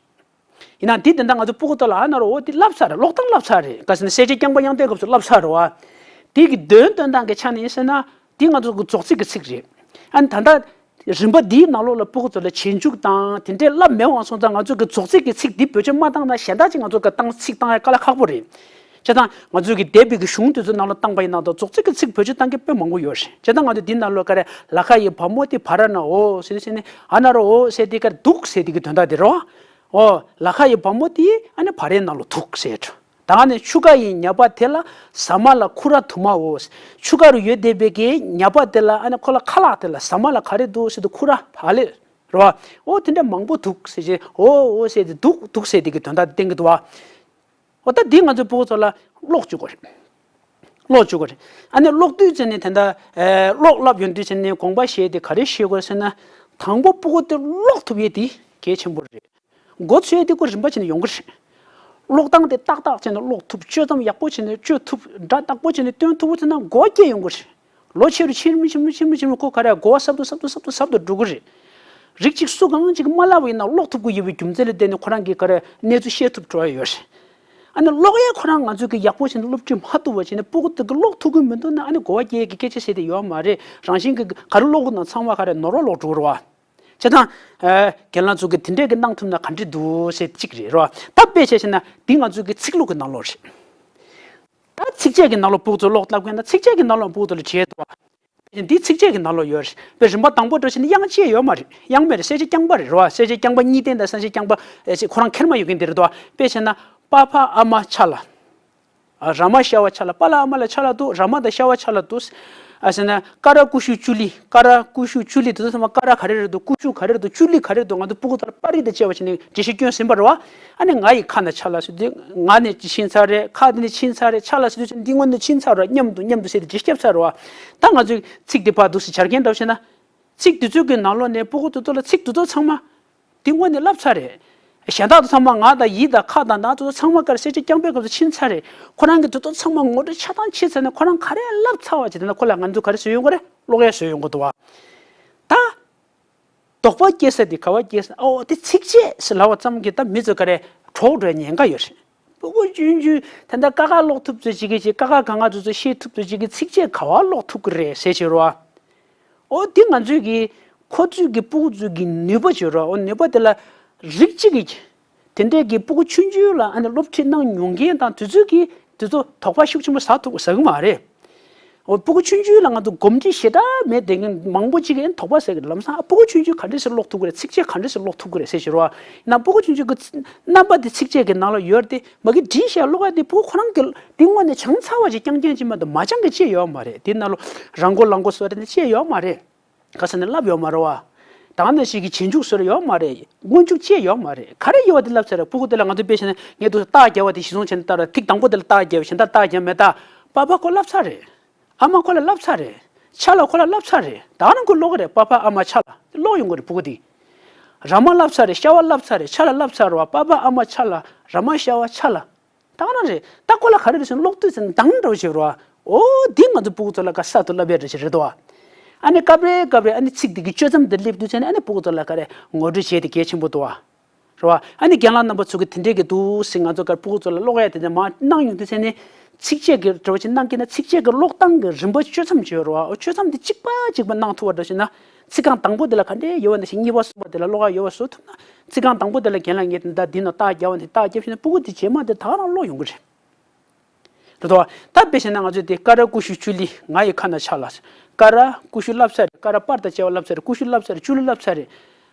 ཡིན་ནའང་འདི་དེ་འདྲ་ང་ཚོ་སྤུ་གུ་དག་ལ་ཨ་ན་རོ་འོ་འདི་བསླབ་ཚར་རེད། ཀློག་སྟངས་བསླབ་ཚར་རེད། ག་ཟེར་ན་གསལ་བྱེད་རྐྱང་པ་དབྱངས་བསྟན་སྐབས་སུ་བསླབ་ཚར་རེད་བ། དེ་གི་དོན་སྟོན་སྟངས་ཀྱི་ཆ་ནས་ཡིན་ཟེར་ན་འདི་ང་ཚོ་གི་རྫོགས་ཚིག་གི་ཚིག་རེད། ཨ་ནི་ད་ལྟ། རིམ་པ་འདིའི་ནང་ལོགས་ལ་སྤུ་གུ་ཚོ་ལ་རྗེས་འཇུག་དང་དེ་འདྲའི་བསླབ་མེད་པ་སོང་ཙང་ང་ཚོ་གི་རྫོགས་ཚིག་གི་ཚིག་འདི་བེད་སྤྱོད་མ་བཏང་ན་གཞན་དག་ཅིག་ང་ཚོ་གི་བཏང་ཚིག་བཏང་ཡ་དཀའ་ལས་ཁག་པོ་རེད། བྱས་ཙང་ང་ཚོ་གི་འདས་པའི་གི་གཞུང་དེ་ཚོ་ནང་ལ་བཏང་པ་ཡིན་ན་ད་རྫོགས་ཚིག་གི་ཚིག་བེད་སྤྱོད་བཏང་མཁན་དཔེ་མང་པོ་ཡོད་རེད། བྱས་ཙང་ང་ཚོ་འདི་ནང་ལོགས་ག་རེ་ལ་ཁ་ཡི་བ་མོ་དེ་བ་ར་ན་འོ་ཟེར་ཟེར་ནས་ཨ་ན་རོ་འོ་ཟེར་དེ་ག་རེ་འདུག་ཟེར་དེ་གི་དོན་དག་དེ་རེད་བ། འོ་ལ་ཁ་ཡི་བ་མོ་དེ་ཨ་ནི་བ་རའི་ནང་ལ་འདུག་ཟེར་འགྲོ། ད་ནི་ཆུ་ཀ་ཡི་ཉ་པ་དེ་ལ་ཟ་མ་ལ་ཁུ་ར་དུ་མའོ། ཆུ་ཀ་རུ་ཡོད་བསྡད་པའི་གི་ཉ་པ་དེ་ལ་ཨ་ནི་ཁོ་ལ་ཁ་ལག་དེ་ལ་ཟ་མ་ལ་ག་རེ་འདུག་ཟེར་དུས་ཁུ་ར་བ་ལེ་རེད་བ། འོ་དེ་འདྲ་མང་པོ་འདུག་ཟེར་གྱི་འོ་འོ་ཟེར་དེ་འདུག་འདུག་ཟེར་དེ་གི་དོན་དག་བསྟན་གི་འདུག་བ། འོ་ད་འདི་ང་ཚོའི་སྤུ་གུ་ཚོ་ལ་ཀློག་བཅུག་དགོས་རེད། ཀློག་བཅུག་དགོས་རེད། ཨ་ནི་ཀློག་དུས་ཙམ་ནས་དེ་འདྲ་ཀློག་བསླབ་ཡོང་དུས་ཙམ་ནས་དགོངས་པ་བཞེས་ཏེ་ག་རེ་བཞེས་དགོས་ཟེར་ན། དང་པོ་སྤུ་གུ་དེ་ཀློག་ཐུབ་ཡས་དེ་གལ་ཆེན་པོ་རེད། མགོ་ཚོས་དེ་ཀོ་རིམ་པ་བྱས་ནས་ཡོང་གི་རེད། ཀློག་སྟངས་དེ་ཏག་ཏག་བྱས་ནས་ཀློག་ཐུབ། དཔྱོད་རྩོམ་ཡག་པོ་བྱས་ནས་དཔྱོད་ཐུབ། སྒྲ་དག་པོ་བྱས་ནས་སྟོན་ཐུབ་པ་ཚོ་ན་མགོ་སྐྱེ་ཡོང་གི་རེད། ལོ་ཆེ་རུ་ཆེ་རུ་ཆེ་རུ་ཆེ་རུ་ཁོ་ག་རེ་གོ་བ་ཟབ་ཏུ་ཟབ་ཏུ་ཟབ་ཏུ་ཟབ་ཏུ་འགྲོ་གི་རེད། རིགས་གཅིག་སུ་གང་ཅིག་མ་བསླབས་པ་ཡིན་ན་ཀློག་ཐུབ་ཀྱི་ཡོད་པའི་རྒྱུ་མཚན་ལ་བརྟེན་ནས་ཁོ་རང་གིས་ག་རེ་གནས་ཚུལ་ཤེས་ཐུབ་འགྲོ་ཡ་ཡོད་རེད། ཨ་ནི་ཀློག་ཡ་ཁོ་རང་ང་ཚོས་ཀྱི་ཡག་པོ་བྱས་ནས་སློབ་ཁྲིད་མ་ཐུབ་པ་བྱས་ནས་སྤུ་གུ་དེ་གི་ཀློག་ཐུབ་ཀྱི་མི་འདུག་ན་ཨ་ནི་གོ་བ་སྐྱེ་ཡ་གི་སྐད་ཆ་བཤད་དེ་ཡོད་མ་རེད། རང་བཞིན་གྱི་ག་རེ་ཀློག་གི་ན་ཚང་མ་ག་རེ་ནོར་བ་ལོག་འགྲོ་གི་རེད་བ། བྱས་ཙང་། ཨ། རྒན་ལགས་ཚོ་གིས་དེ་འདྲས་ཀྱི་གནང་ཐུབ་ན་ག་འདྲས་འདུག་ཟེར་གཅིག་རེད་རོ། ད་དཔེ་བྱས་ཤེ་ན་འདི་ང་ཚོ་གི་ཚིག་ལྷུག་གི་ནང་ལོགས་རེད། ད་ཚིགས་བཅད་ཀྱི་ནང་ལོགས་སྤུ་གུ་ཚོ་ཀློག་བསླབ་མཁན་དང་ཚིགས་བཅད་ཀྱི་ནང་ལོགས་སྤུ་གུ་ཚོ་ལ་བྲིས་འདུག་བ། འདི་ཚིགས་བཅད་ཀྱི་ནང་ལོགས་ཡོད་རེད། དཔེ་རིམ་པ་དང་པོ་འགྲོ་ཤེ་ན་དབྱངས་བཅས་ཡོད་མ་རེད། དབྱངས་མེད་རེད། གསལ་བྱེད་རྐྱང་པ་རེད་རོ། གསལ་བྱེད་རྐྱང་པ་གཉིས་ལྡན་དང་གསལ་བྱེད་རྐྱང་པ་ཨེ་ཁོ་རང་ཁེར་མ་ཡོད་མཁན་དེ་རེད་འདུག་བ། དཔེ་བྱས་ན་པ་ཕ་ཨ་མ་ཆ་ལ། ཨ། ར་མ་ཤ་བ་ཆ་ལ། པ་ལ་ཨ་མ་ལ་ཆ་ལ་འདུག་ར་མ་དང་ཤ་བ་ཆ་ལ་འདུག་ཨ་ཟེར་ན་ཀ་ར་ཀུ་ཤུ་ཅུ་ལི། ཀ་ར་ཀུ་ཤུ་ཅུ་ལི་དེ་ཚོ་ཚང་མ་ཀ་ར་ག་རེ་རེད་འདུག་ཀུ་ཤུ་ག་རེ་རེད་འདུག་ཅུ་ལི་ག་རེ་རེད་འདུག་ང་ཚོ་སྤུ་གུ་ཚོ་ལ་པར་རིས་དང་བཅས་པ་བྱས་ནས་འགྲེལ་བཤད་སྐྱོན་ཟིན་པ་རེད་བ། ཨ་ནི་ང་ཡི་ཁ་ན་ཆ་ལ་ཟེར་དུས་ང་ནས་ཕྱིན་ཚར་རེད། ཁ་དེ་ནས་ཕྱིན་ཚར་རེད། ཆ་ལ་ཟེར་དུས་འདི་སྔོན་ནས་ཕྱིན་ཚར་རེད། མཉམ་དུ་མཉམ་དུ་ཟེར་ཏེ་འགྲེལ་བཤད་བརྒྱབ་ཚར་རེད་བ། ད་ང་ཚོས་ཚིག་དེ་ཕར་འདུག་སེ་བྱ་རྒན་འདྲ་བོ་བྱས་ན། ཚིག་དེ་ཚོ་གི་ནང་ལོགས་ནས་སྤུ་གུ་དེ་ཚོ་ལ་ཚིག་དེ་ཚོ་ཚང་མ་དེ་སྔོན་ནས་བསླབས་ཚར་རེད། གཞན་དག་དེ་ཚང་མ་ང་དང་ཡི་དང་ཁ་དང་ནང་དེ་ཚོ་ཚང་མ་ག་རེ་གསལ་བྱེད་རྐྱང་པའི་སྐབས་སུ་ཕྱིན་ཚར་རེད། ཁོ་རང་གིས་དེ་ཚོ་ཚང་མ་ངོ་སྤྲོད་ཆ་ཚང་བྱས་ཚར་ནས་ཁོ་རང་ག་རེ་བསླབས་ཚར་བ་ཅིག་དེ་ན་ཁོ་ལ་ང་ཚོས་ག་རེ་བཟོས་ཡོང་གི་རེད། ཀློག་ཡ་བཟོས་ཡོང་གི་འདུག་བ། ད། དོགས་པ་སྐྱེ་ས་དེ་ག་བ་སྐྱེ་ས། ཨོ་དེ་ཚིགས་བཅད་ཟེར་ལབ་པ་ཙམ་གྱིས་ད་མི་ཚོ་ག་རེ་གྲོགས་འགྲོ་ཉེན་ཁ་ཡོད་རེད། སྤུ་གུ་ཆུང་ཆུང་དེ་འདྲ་ཀ་ཁ་ཀློག་ཐུབ་ཚོད་ཅིག་གིས་ཅིག་ཀ་ཁ་ག་ང་ཚོ་ཚོ་ཤེས་ཐུབ་ཚོད་ཅིག་གིས་ཚིགས་བཅད་ག་བ་ཀློག་ཐུབ་ཀྱི་རེད་ཟེར་བྱས་རོ། ཨོ་དེ་ང་ཚོས་ཀྱི་ཁོ་ཚོས་ཀྱི་སྤུ་གུ་ཚོས་ཀྱི་ནུས་པ་བྱས་རོ། ཨོ་ནུས་པ་དེ་ལ་རིགས་གཅིག་གིས། དེ་འདྲས་ཀྱི་སྤུ་གུ་ཆུང་ཆུང་ལ་ཨ་ནི་སློབ་ཁྲིད་གནང་མྱོང་མཁན་དང་དེ་ཚོས་ཀྱི་དེ་ཚོ་དོགས་པ་ཤུགས་ཆེན་པོ་ཟ་ཐུབ་ཟ་གི་མ་རེད། འོ་སྤུ་གུ་ཆུང་ཆུང་ལ་ང་ཚོ་གོམས་འདྲིས་ཞེ་དྲག་མེད་དེ་མང་པོ་ཅིག་གིས་དོགས་པ་ཟ་གི་རེད། ལམ་སང་ཨ་སྤུ་གུ་ཆུང་ཆུང་ག་འདྲས་སེ་ཀློག་ཐུབ་ཀྱི་རེད། ཚིགས་བཅད་ག་འདྲས་སེ་ཀློག་ཐུབ་ཀྱི་རེད་ཟེར་ཞུ་རོགས། ཡིན་ན་སྤུ་གུ་ཆུང་ཆུང་གི་རྣམ་པ་དེ་ཚིགས་བཅད་ཀྱི་ནང་ལ་ཡོད་རེད་དེ་མ་གི་འབྲི་བཤད་ཀློག་ཡ་དེ་སྤུ་གུ་ཁོ་རང་གི་དེ་དངོས་གནས་བྱང་ཚར་བ་ཅིག་རྐྱང་རྐྱང་ཅིག་མ་གཏོགས་མ་བྱང་གི་ཅི་ཡོད་མ་རེད། དེ་ནང་ལོ་རང་མགོ་ལག་མགོ་བཟོ་རེད་ནི་ཅི་ཡོད་མ་རེད། ག་ས་ནས་བསླབ་ཡོད་མ་རེད་བ། ད་ག་ནང་བཞིན་གྱི་རྗེས་འཇུག་སོགས་ཡོད་མ་རེད། སྔོན་འཇུག་ཅེས་ཡོད་མ་རེད། ག་རེ་ཡོད་པ་དེ་བསླབ་ཚར་རེད། སྤུ་གུ་དེ་ལ་ང་ཚོ་དཔེ་བྱས་ན་ངས་འདུག་རྟགས་རྒྱག་པ་དེ་གཞི་བཟུང་བྱས་ན་ལྟ་ར། ཐིག་དང་པོ་དེ་ལ་རྟགས་རྒྱག་པ་བྱས་ན་ད་རྟགས་རྒྱག་མེད་ད། པ་ཕ་ཁོ་བསླབ་ཚར་རེད། ཨ་མ་ཁོ་ལ་བསླབ་ཚར་རེད། ཆ་ལ་ཁོ་ལ་བསླབ་ཚར་རེད། ད་ག་རང་ཁོ་ཀློག་གི་རེད། པ་ཕ་ཨ་མ་ཆ་ལ་ཀློག་ཡོང་གི་རེད་སྤུ་གུ་དེ། ར་མ་བསླབ་ཚར་རེད། ཤ་བ་བསླབ་ཚར་རེད། ཆ་ལ་བསླབ་ཚར་རེད་བ། པ་ཕ་ཨ་མ་ཆ་ལ། ར་མ་ཤ་བ་ཆ་ལ། ད་ག་རང་རེད། ད་ཁོ་ལ་ག་རེ་རེད་ཟེར་ན་ཀློག་དུས་ཙམ་འདང་འདྲ་བོ་བྱེད་རོགས། འོ་འདི་ང་ཚོ་སྤུ་གུ་ཚོ་ལ་ག་གསར་དུ་བསླབ་ཡ་འདྲ་ཞིག་རེད་དོ། ཨ་ནི་སྐབས་རེ་སྐབས་རེ་ཨ་ནི་ཚིག་འདི་གི་གཅོད་མཚམས་འདི་སླེབས་དུས་ཙམ་ནས་ཨ་ནི་སྤུ་གུ་ཚོ་ལ་ག་རེ་ངོ་སྤྲོད་བྱེད་དེ་གལ་ཆེན་པོ་འདུག་བ། རེད་བ། ཨ་ནི་རྒན་ལགས་རྣམ་པ་ཚོ་གི་དེ་འདྲས་ཀྱི་འདུག་ཟེར་ང་ཚོ་ག་སྤུ་གུ་ཚོ་ལ་ཀློག་ཡ་དེ་འདྲ་མ་གནང་ཡོང་དུས་ཙམ་ནས་ཚིགས་བཅད་ཀྱི་འདྲ་བོ་ཅིག་གནང་གི་ན་ཚིགས་བཅད་ཀྱི་ཀློག་སྟངས་ཀྱི་རིམ་པ་གཅོད་མཚམས་བྱེད་རོགས། འོ་གཅོད་མཚམས་འདི་གཅིག་པ་གཅིག་པ་གནང་ཐུབ་པ་འདྲ་ཞིག་ན། ཚིག་རྐང་དང་པོ་དེ་ལ་ག་འདྲས་ཡོད་པ་འདྲ་ཞིག་གཉིས་པ་གསུམ་པ་དེ་ལ་ཀློག་ཡ་ཡོད་པ་བཟོ་ཐུབ་ན། ཚིག་རྐང་དང་པོ་དེ་ལ་རྒན་ལགས་ངས་འདི་འདྲ་འདི་ནང་རྟགས་རྒྱབ་པ་འདི་རྟགས་རྒྱབ་ཤེས་ན་སྤུ་གུ་འདི་རྗེས་མ་འདི་ད་ག་རང་ཀློག་ཡོང་གི་རེད། རེད་དོ། ད་དཔེ་བྱས་ན་ང་ཚོས་དེ་ཀ་ར་ཀུ་ཤུ་ཅུ་ལི་ང་ཡི་ཁ་ན་ཆ་ལ། ཀ་ར་ཀུ་ཤུ་བསླབ་ཚར་རེད། ཀ་ར་པར་དང་བཅས་པ་བསླབ་ཚར་རེད། ཀུ་ཤུ་བསླབ་ཚར་རེད། ཅུ་ལི་བསླབ་ཚར་རེད།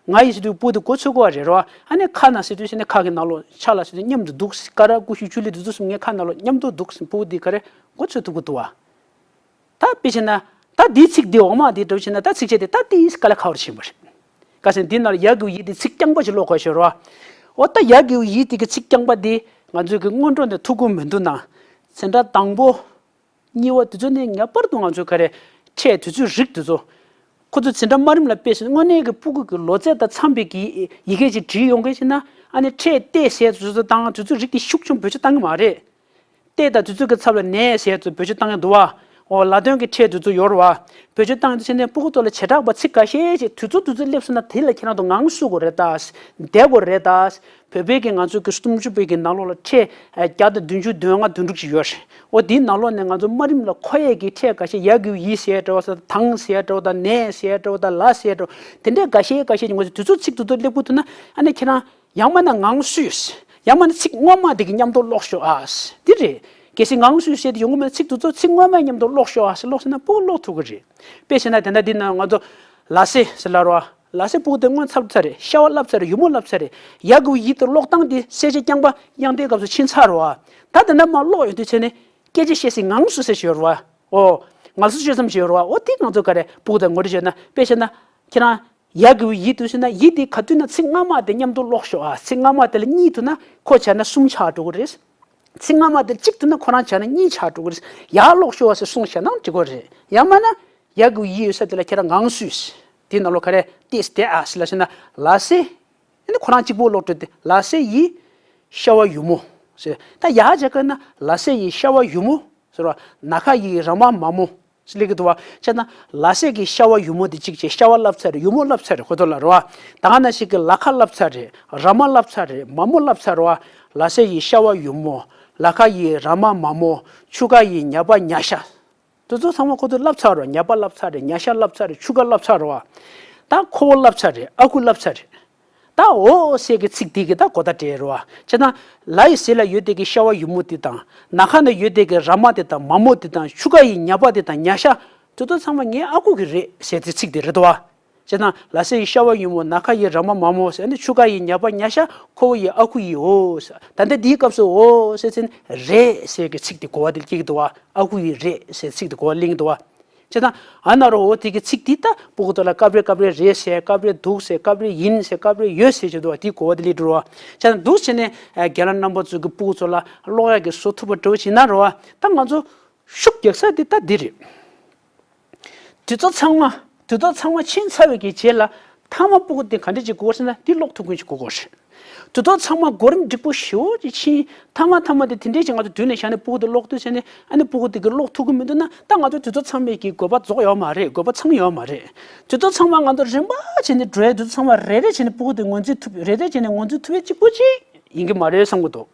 ང་ཡི་ཟེར་དུས་སྤུ་གུ་དེ་མགོ་ཚོས་དགོས་པ་རེད་རོ། ཨ་ནི་ཁ་ན་ཟེར་དུས་ཟེར་ནས་ཁ་གི་ནང་ལོགས་ཆ་ལ་ཟེར་དུས་མཉམ་དུ་འདུག་ཀ་ར་ཀུ་ཤུ་ཅུ་ལི་འདི་ཚོ་གསུམ་ངའི་ཁ་ནང་ལོགས་མཉམ་དུ་འདུག་སྤུ་གུ་དེ་ག་རེ་མགོ་ཚོས་ཐུབ་ཀྱི་འདུག་བ། ད་དཔེ་བྱས་ན། ད་འདིའི་ཚིག་འདི་འོག་མ་འདི་འདྲ་བྱས་ན་ད་ཚིགས་བཅད་འདི་ད་དེའི་དཀའ་ལས་ཁག་པོ་ཆེན་པོ་རེད། ཁ་སང་འདི་ནང་ལ་ཡ་གི་ཡི་དེ་ཚིག་རྐྱང་པ་ཞིག་ཀློག་དགོས་ཤོད་རོ། འོ་ད་ཡ་གི་ཡི་དེ་གི་ཚིག་རྐྱང་པ་འདི་ང་ཚོས་གི་སྔོན་འགྲོ་ནས་ཐུག་གི་མི་འདུག་ན། འཛིན་གྲྭ་དང་པོ། གཉིས་པ་དེ་ཚོ་ནས་ངེས་པར་དུ་ང་ཚོས་ག་རེ། ཕྲད་དེ་ཚོའི་རིགས་དེ་ཚོ། ཁོ་ཚོ་འཛིན་གྲྭ་དམའ་རིམ་ལ་དཔེ་བཞག་དངོས་གནས་ཀྱི་སྤུ་གུ་གི་ལོ་ཚད་དང་འཚམ་པའི་གི་ཡི་གེ་ཅིག་བྲིས་ཡོང་མཁན་ཞིག་ན་ཨ་ནི་ཕྲད་ཏེ་ཟེར་དེ་ཚོ་དང་དེ་ཚོའི་རིགས་དེ་ཤུགས་ཆེན་པོ་བེད་སྤྱོད་བཏང་གི་མ་རེད། ཏེ་དང་དེ་ཚོ་གི་ཚབ་ལ་ནས་ཟེར་ཚོ་བེད་སྤྱོད་བཏང་ཡ་འདུག་བ། འོ་ལ་དོན་གྱི་ཕྲད་དེ་ཚོ་ཡོད་རེད་བ། བེད་སྤྱོད་བཏང་ཡ་དེ་བྱས་ནས་སྤུ་གུ་ཚོ་ལ་བྱེ་བྲག་པ་ཚིག་འགའ་ཤས་ཤིག་དུས་ཚོད་དུས་ཚོད་སླེབས་སོང་ན་དེ་ལ་ཁྱེད་རང་ཚོ་ངང་བསུ་དགོས་རེད་ད། བསྡད་དགོས་རེད་ད། བོད་པའི་གི་ང་ཚོ་གི་སུམ་ཅུ་པའི་གི་ནང་ལོགས་ལ་ཕྲད་བརྒྱ་དང་བདུན་ཅུ་དོན་ལྔ་དོན་དྲུག་ཅིག་ཡོད་རེད། འོ་དེའི་ནང་ལོགས་ནས་ང་ཚོ་དམའ་རིམ་ལ་མཁོ་ཡས་ཀྱི་ཕྲད་འགའ་ཤས་ཡ་གི་ཡི་ཟེར་འདྲ་བ་ཟེར་དང་ཟེར་འདྲ་བ་དང་ནས་ཟེར་འདྲ་བ་དང་ལ་ཟེར་འདྲ་བ་དེ་འདྲའི་འགའ་ཤས་འགའ་ཤས་ཀྱི་ང་ཚོ་དུས་ཚོད་ཚིག་དུས་ཚོད་སླེབས་དགོས་ཐུག་ན་ཨ་ནི་ཁྱེད་རང་། ཡང་མིན་ན་ངང་བསུས། ཡང་མིན་ན་ཚིག་སྔོན་མ་དེ་གི་མཉམ་དུ་ཀློག་ཤོག་ཨ། འདི་རེད། གལ་སྲིད་ངང་བསུས་ཟེར་དེ་ཡོང་གི་མེད་ན་ཚིག་དེ་ཚོ་ཚིག་སྔོན་མའི་མཉམ་དུ་ཀློག་ཤོག་ཨ་ཟེར་ཀློག་ཟེར་ན་སྤུ་གུ་ཀློག་ཐུབ་གི་རེད། དཔེ་བྱས་ན་དེ་འདྲ་འདི་ན་ང་ཚོ་ལ་སེ་ཟེར་ལབ་རོ། ལ་སེ་སྤུ་གུ་དེ་སྔོན་ཚར་ཚར་རེད། ཤ་བ་བསླབ་ཚར་རེད། ཡུ་མོ་བསླབ་ཚར་རེད། ཡ་གི་ཡི་དེ་ཀློག་སྟངས་དེ་གསལ་བྱེད་རྐྱང་པ་དབྱངས་བསྟོད་སྐབས་སུ་ཕྱིན་ཚར་རོ། ད་དེ་འདྲ་མར་ཀློག་ཡོང་དུས་བྱས་ནས་སྐད་ཆ་བཤད་སའི་ངང་བསུ་ཟེར་ཞིག་ཡོད་རོ། ཨོ། ངལ་གསོ་སྤྱོད་མཚམས་ཤིག་ཡོད་རེད་བ། འོ་དེ་ང་ཚོ་ག་རེ་སྤུ་གུ་དང་ངོ་སྤྲོད་བྱས་ན་དཔེ་བྱས་ན་ཁྱེད་རང་ཡ་གི་ཡི་དུས་ཟེར་ན་ཡི་དེ་ག་དུས་ན་ཚིག་སྔ་མ་དེ་མཉམ་དུ་ཀློག་ཤོག་ཨ། ཚིག་སྔ་མ་དེ་ལ་གཉིས་ཐུག་ན་ཁོ་བྱས་ན་གསུམ་ཆགས་འགྲོ་གི་རེད། ཚིག་སྔ་མ་དེ་གཅིག་ཐུག་ན་ཁོ་རང་བྱས་ན་གཉིས་ཆགས་འགྲོ་གི་རེད། ཡར་ཀློག་ཤོག་ཨ་ཟེར་གསུངས་བྱས་ན་འགྲིག་གི་རེད། ཡང་མིན་ན་ཡ་གི་ཡི་ཡོད་ས་དེ་ལ་ཁྱེད་རང་ངང་བསུས། དེ་ནང་ལོགས་ག་རེ་ཏིས་དེ་ཨ་ཟེར་ལ་ཟེར་ན་ལ་སེ། ཨ་ནི་ཁོ་རང་གཅིག་པོ་ཀློག་འགྲོ་དེ་ལ་སེ་ཡི་ཤ་བ་ཡུ་མོ་ཟེར། ད་ཡར་བྱས་ཀ་ན་ལ་སེ་ཡི་ཤ་བ་ཡུ་མོ་ཟེར་བ། ན་ཁ་ཡི་ར་མ་མ་མོ་ཟེར་ལེགས་ཀྱི་འདུག་བ། བྱས་ན་ལ་སེ་གི་ཤ་བ་ཡུ་མོ་དེ་གཅིག་བྱས་ཤ་བ་བསླབ་ཚར་རེད། ཡུ་མོ་བསླབ་ཚར་རེད། ཁོ་ཚོ་ལ་རེད་བ། ད་ག་ན་ཞིག་གི་ལ་ཁ་བསླབ་ཚར་རེད། ར་མ་བསླབ་ཚར་རེད། མ་མོ་བསླབ་ཚར་རེད་བ། ལ་སེ་ཡི་ཤ་བ་ཡུ་མོ། ལ་ཁ་ཡི་ར་མ་མ་མོ། ཆུ་ཁ་ཡི་ཉ་པ་ཉ་ཤ། དེ་ཚོ་ཚང་མ་ཁོ་ཚོས་བསླབས་ཚར་རོ། ཉ་པ་བསླབས་ཚར་རེད། ཉ་ཤ་བསླབས་ཚར་རེད། ཆུ་ཁ་བསླབས་ཚར་རོ། ད་ཁོ་བོ་བསླབས་ཚར་རེད། ཨ་ཁུ་བསླབས་ཚར་རེད། ད་འོ་ཟེར་གི་ཚིག་དེ་གི་ད་གོ་བརྡ་སྤྲད་རོ། བྱས་ན་ལ་ཡི་ཟེར་ལ་ཡོད་དེ་གི་ཤ་བ་ཡུ་མོ་དེ་དང་། ན་ཁ་ན་ཡོད་དེ་གི་ར་མ་དེ་དང་མ་མོ་དེ་དང་ཆུ་ཁ་ཡི་ཉ་པ་དེ་དང་ཉ་ཤ་དེ་ཚོ་ཚང་མ་ངའི་ཨ་ཁུ་གི་རེད་ཟེར་དེ་ཚིག་དེ་རེད་དོ། བྱས་ན་ལ་སེ་ཡི་ཤ་བ་ཡུ་མོ། ན་ཁ་ཡི་ར་མ་མ་མོ་ཟེར་ནི་ཆུ་ཁ་ཡི་ཉ་པ་ཉ་ཤ་ཁོ་བོ་ཡི་ཨ་ཁུ་ཡི་འོ་ཟེར། ད་ལྟ་འདིའི་སྐབས་སུ་འོ་ཟེར་ཚེ་ནི་རེད་ཟེར་གི་ཚིག་དེ་གོ་བ་དེ་སྐྱེ་གི་འདུག་བ། ཨ་ཁུ་ཡི་རེད་ཟེར་ཚིག་དེ་གོ་བ་ལེན་གི་འདུག་བ། བྱས་ཙང་ཨ་ན་རོ་འོ་དེ་གི་ཚིག་འདི་ད་སྤུ་གུ་ཚོ་ལ་སྐབས་རེ་སྐབས་རེ་རེད་ཟེར། སྐབས་རེ་འདུག་ཟེར། སྐབས་རེ་ཡིན་ཟེར། སྐབས་རེ་ཡོད་ཟེར་གྱི་འདུག་བ། དེ་གོ་བ་དེ་སླེབས་འགྲོ་བ། བྱས་ཙང་འདུག་བྱས་ནས་ཨ་རྒན་ལགས་རྣམ་པ་ཚོ་གི་སྤུ་གུ་ཚོ་ལ་ཀློག་ཡག་གི་བཟོ་ཐུབ་པ་འདྲ་བོ་བྱེད་ན་རོ། ད་ང་ཚོ་ཤུགས་རྒྱག་ས་དེ་ད་འདི་རེད། དུས་ཚོད་ཚང་མ་དུས་ཚོད་ཚང་མ་ཕྱིན་ཚར་བའི་གི་རྗེས་ལ་མཐའ་མ་སྤུ་གུ་དེ་ག་འདྲ་ཅིག་དགོས་ཟེར་ན་འདི་ཀློག་ཐུབ་མཁན་ཅིག་དགོས་དགོས་རེད། དུས་ཚོད་ཚང་མ་གོ་རིམ་འགྲིག་པོ་ཞེ་པོ་ཅིག་ཕྱིན། མཐའ་མ་མཐའ་མ་དེ་དེ་འདྲས་ཅིག་ང་ཚོ་མདུན་ནས་བཞག་ནས་སྤུ་གུ་དེ་ཀློག་ཐུབ་ཟེར་ནས་ཨ་ནི་སྤུ་གུ་དེ་གི་ཀློག་ཐུབ་ཀྱི་མི་འདུག་ན་ད་ང་ཚོ་དུས་ཚོད་ཚང་མའི་གི་དགོས་པ་རྫོགས་ཡོད་མ་རེད། དགོས་པ་ཚང་ཡོད་མ་རེད། དུས་ཚོད་ཚང་མ་ང་ཚོ་རིམ་པ་བྱས་ནས་འགྲོ་ཡ། དུས་ཚོད་ཚང་མ་རེ་རེ་བྱས་ནས་སྤུ་གུ་དེ་ངོས་འཛིན་ཐུབ། རེ་རེ་བྱས་ནས་ངོས་འཛིན་ཐུབ་ཡ་གཅིག་པོ་ཅིག་ཡིན་གྱི་མ་རེད་བསམ་གྱི་འདུག་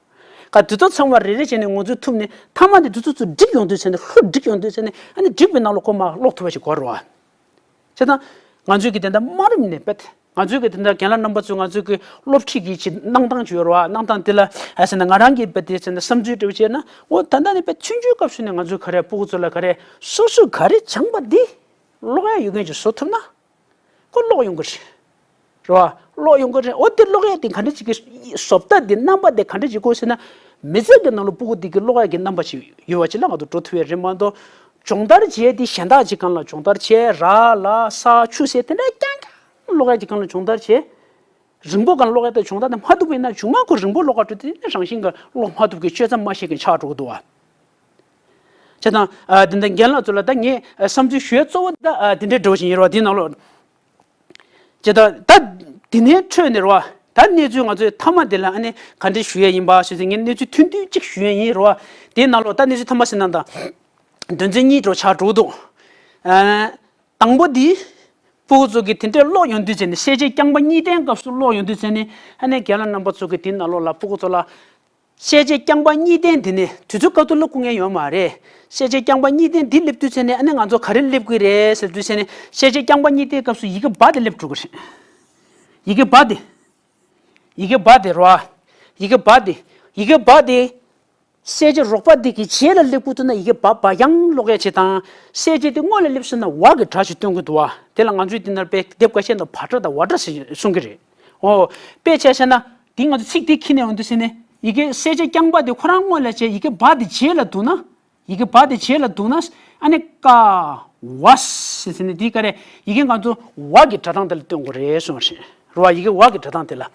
ག་དུས་ཚོད་ཚང་མ་རེ་རེ་བྱས་ནས་ངོས་འཛིན་ཐུབ་ནས་མཐའ་མ་དེ་དུས་ཚོད་ཚོ་འགྲིག་ཡོང་དུས་ཟེར་ནས་ལྷུར་འགྲིག་ཡོང་དུས་ཟེར་ནས་ཨ་ནི་འགྲིག་པའི་ནང་ལོགས་ཁོ་མར་ཀློག་ཐུབ་པ་ཞིག་དགོས་རེད་བ། བྱས་ཙང་ང་ཚོས་ཀྱི་དེ་འདྲ་དམའ་རིམ་ནས་དཔེ་ང་ཚོས་ཀྱི་དེ་འདྲ་རྒན་ལགས་རྣམ་པ་ཚོས་ང་ཚོས་ཀྱི་སློབ་ཁྲིད་ཀྱི་ཆེད་གནང་སྟངས་ཅིག་ཡོད་རེད་བ། གནང་སྟངས་དེ་ལ་ཨ་ཟེར་ན་ང་རང་གིས་དཔེ་དེ་ཟེར་ན་བསམ་ཚུལ་འདྲ་བོ་བྱས་ན། འོ་ད་ལྟ་ནས་དཔེ་ཆུང་ཆུང་སྐབས་སུ་ནས་ང་ཚོས་ག་རེ་སྤུ་གུ་ཚོ་ལ་ག་རེ་སོ་སོས་ག་རེ་སྦྱངས་པ་འདི་ཀློག་ཡ་ཡོད་མཁན་ཅིག་བཟོ་ཐུབ་ན། ཁོ་ཀློག་ཡོང་གི་རེད། རེད་བ། ཀློག་ཡོང་གི་རེད། འོ་དེ་ཀློག་ཡ་དེ་ག་འདྲ་ཅིག་གི་བཟོ་ལྟ་དེ་རྣམ་པ་དེ་ག་འདྲ་ཅིག་དགོས་ཟེར་ན། མི་ཚེ་གི་ནང་ལ་སྤུ་གུ་དེ་གི་ཀློག་ཡ་གི་རྣམ་པ་ཅིག་ཡོད་པ་ཅིག་ལ་ང་ཚོ་འགྲོ་ཐུབ་ཡ་རེད་མ་གཏོགས། སྦྱོང་བརྡར་བྱས་དེ་གཞན་དག་ཅིག་སྒང་ལ་སྦྱོང་བརྡར་བྱས། ར་ལ་ས་ཆུ་ཟེར་དེ་འདྲ་རྐྱང་རྐྱང་ཀློག་ཡ་ཅིག་སྒང་ལ་སྦྱོང་བརྡར་བྱས། རིང་པོ་སྒང་ཀློག་ཡ་དང་སྦྱོང་བརྡར་དེ་མ་ཐུབ་པ་ཡིན་ན་གཞུག་མ་ཁོ་རིང་པོ་ཀློག་ག་འགྲོ་དུས་རང་བཞིན་གྱི་ཀློག་མ་ཐུབ་ཀྱི་སྤྱོད་ཚམ་མ་ཤེས་མཁན་ཆགས་འགྲོ་གི་འདུག་བ། བྱས་ཙང་ཨ་དེ་འདྲ་རྒན་ལགས་ཚོ་ལ་ད་ངས་ཨ་བསམ་ཚུལ་ཞུ་ཡ་གཙོ་བོ་ད་ཨ་དེ་འདྲའི་འགྲོ་བཞིན་ཡོད་རེད་བ། དེའི་ནང་ལོགས་བྱས་ཙང་ད་དེ་ནས་འཕྲོས་ནས་རེད་བ། ད་གནས་ཚུལ་ང་ཚོའི་མཐའ་མ་དེ་ལ་ཨ་ནི་ག་འདྲ་ཞུ་ཡ་ཡིན་པ་ཞུས་ཚེ། ངས་གནས་ཚུལ་ཐུང་ཐུང་གཅིག་ཞུ་ཡ་ཡིན་རེད་བ། དེའི་ནང་ལོགས་ད་གནས་ཚུལ་མཐའ་མ་ཟེར་ན་ད་དོན་ཚན་གཉིས་འགྲོ་ཆགས་འགྲོ་འདུག་ཨ། དང་པོ་འདི། སྤུ་གུ་ཚོ་གིས་དེ་འདྲའི་ཀློག་ཡོང་དུས་བྱས་ནས་ཤེས་བྱའི་རྐྱང་པ་གཉིས་ལྡན་སྐབས་སུ་ཀློག་ཡོང་དུས་བྱས་ནས་ཨ་ནི་རྒན་ལགས་རྣམ་པ་ཚོ་གིས་དེའི་ནང་ལོགས་ལ་སྤུ་གུ་ཚོ་ལ། ཤེས་བྱའི་རྐྱང་པ་གཉིས་ལྡན་འདི་ནི་དུས་ཚོད་སྐབས་ཐོག་ལ་སྐུ་ངལ་ཡོད་མ་རེད། ཤེས་བྱའི་རྐྱང་པ་གཉིས་ལྡན་འདི་སླེབས་དུས་ཚེ་ནས་ཨ་ནི་ང་ཚོ་ག་རེ་སླེབས་ཀྱི་རེད་ཟེར་དུས་ཚེ་ནས་ཤེས་བྱའི་རྐྱང་པ་གཉིས་ལྡན་སྐབས་སུ་ཡི་གེ་བ་དེ་སླེབས་འགྲོ་གི་རེད། ཡི་གེ་བ་དེ། ཡི་གེ་བ་དེ་རོ། ཡི་གེ་བ་དེ། ཡི་གེ་བ་དེ། གསལ་བྱེད་རོགས་པ་འདི་གི་རྗེས་ལ་སླེབས་དགོས་ཐུག་ན་ཡི་གེ་བ་བ་རྐྱང་ཀློག་ཡ་ཆེད་དང་། གསལ་བྱེད་དེ་སྔོན་ལ་སླེབས་སོང་ན་བ་གི་སྒྲ་ཞིག་སྟོན་གྱི་འདུག་བ། དེ་ལ་ང་ཚོས་འདི་ནར་པའི་དེབ་ཁ་ཤས་ནང་བ་སྒྲ་དང་བ་སྒྲ་ཟེར་གསུང་གི་རེད། འོ། དཔེ་ཆ་བཞག་ན། འདི་ང་ཚོ་ཚིག་འདི་ཁྱེར་ནས་འོང་དུས་ཟེར་ནས་ཡི་གེ་གསལ་བྱེད་རྐྱང་པ་དེ་ཁོ་རང་སྔོན་ལ་བྱས། ཡི་གེ་བ་དེ་རྗེས་ལ་འདུག་ན། ཡི་གེ་བ་དེ་རྗེས་ལ་འདུག་ན། ཨ་ནི་ཀ་བ་ཟེར་ནས་འདི་ག་རེ་ཡི་གེ་ང་ཚོ་བ་གི་སྒྲ་གདངས་དེ་ལ་སྟོན་དགོས་རེད་གསུངས་པ་རེད། རེད་བ། ཡི་གེ་བ་གི་སྒྲ་གདངས་དེ་ལ།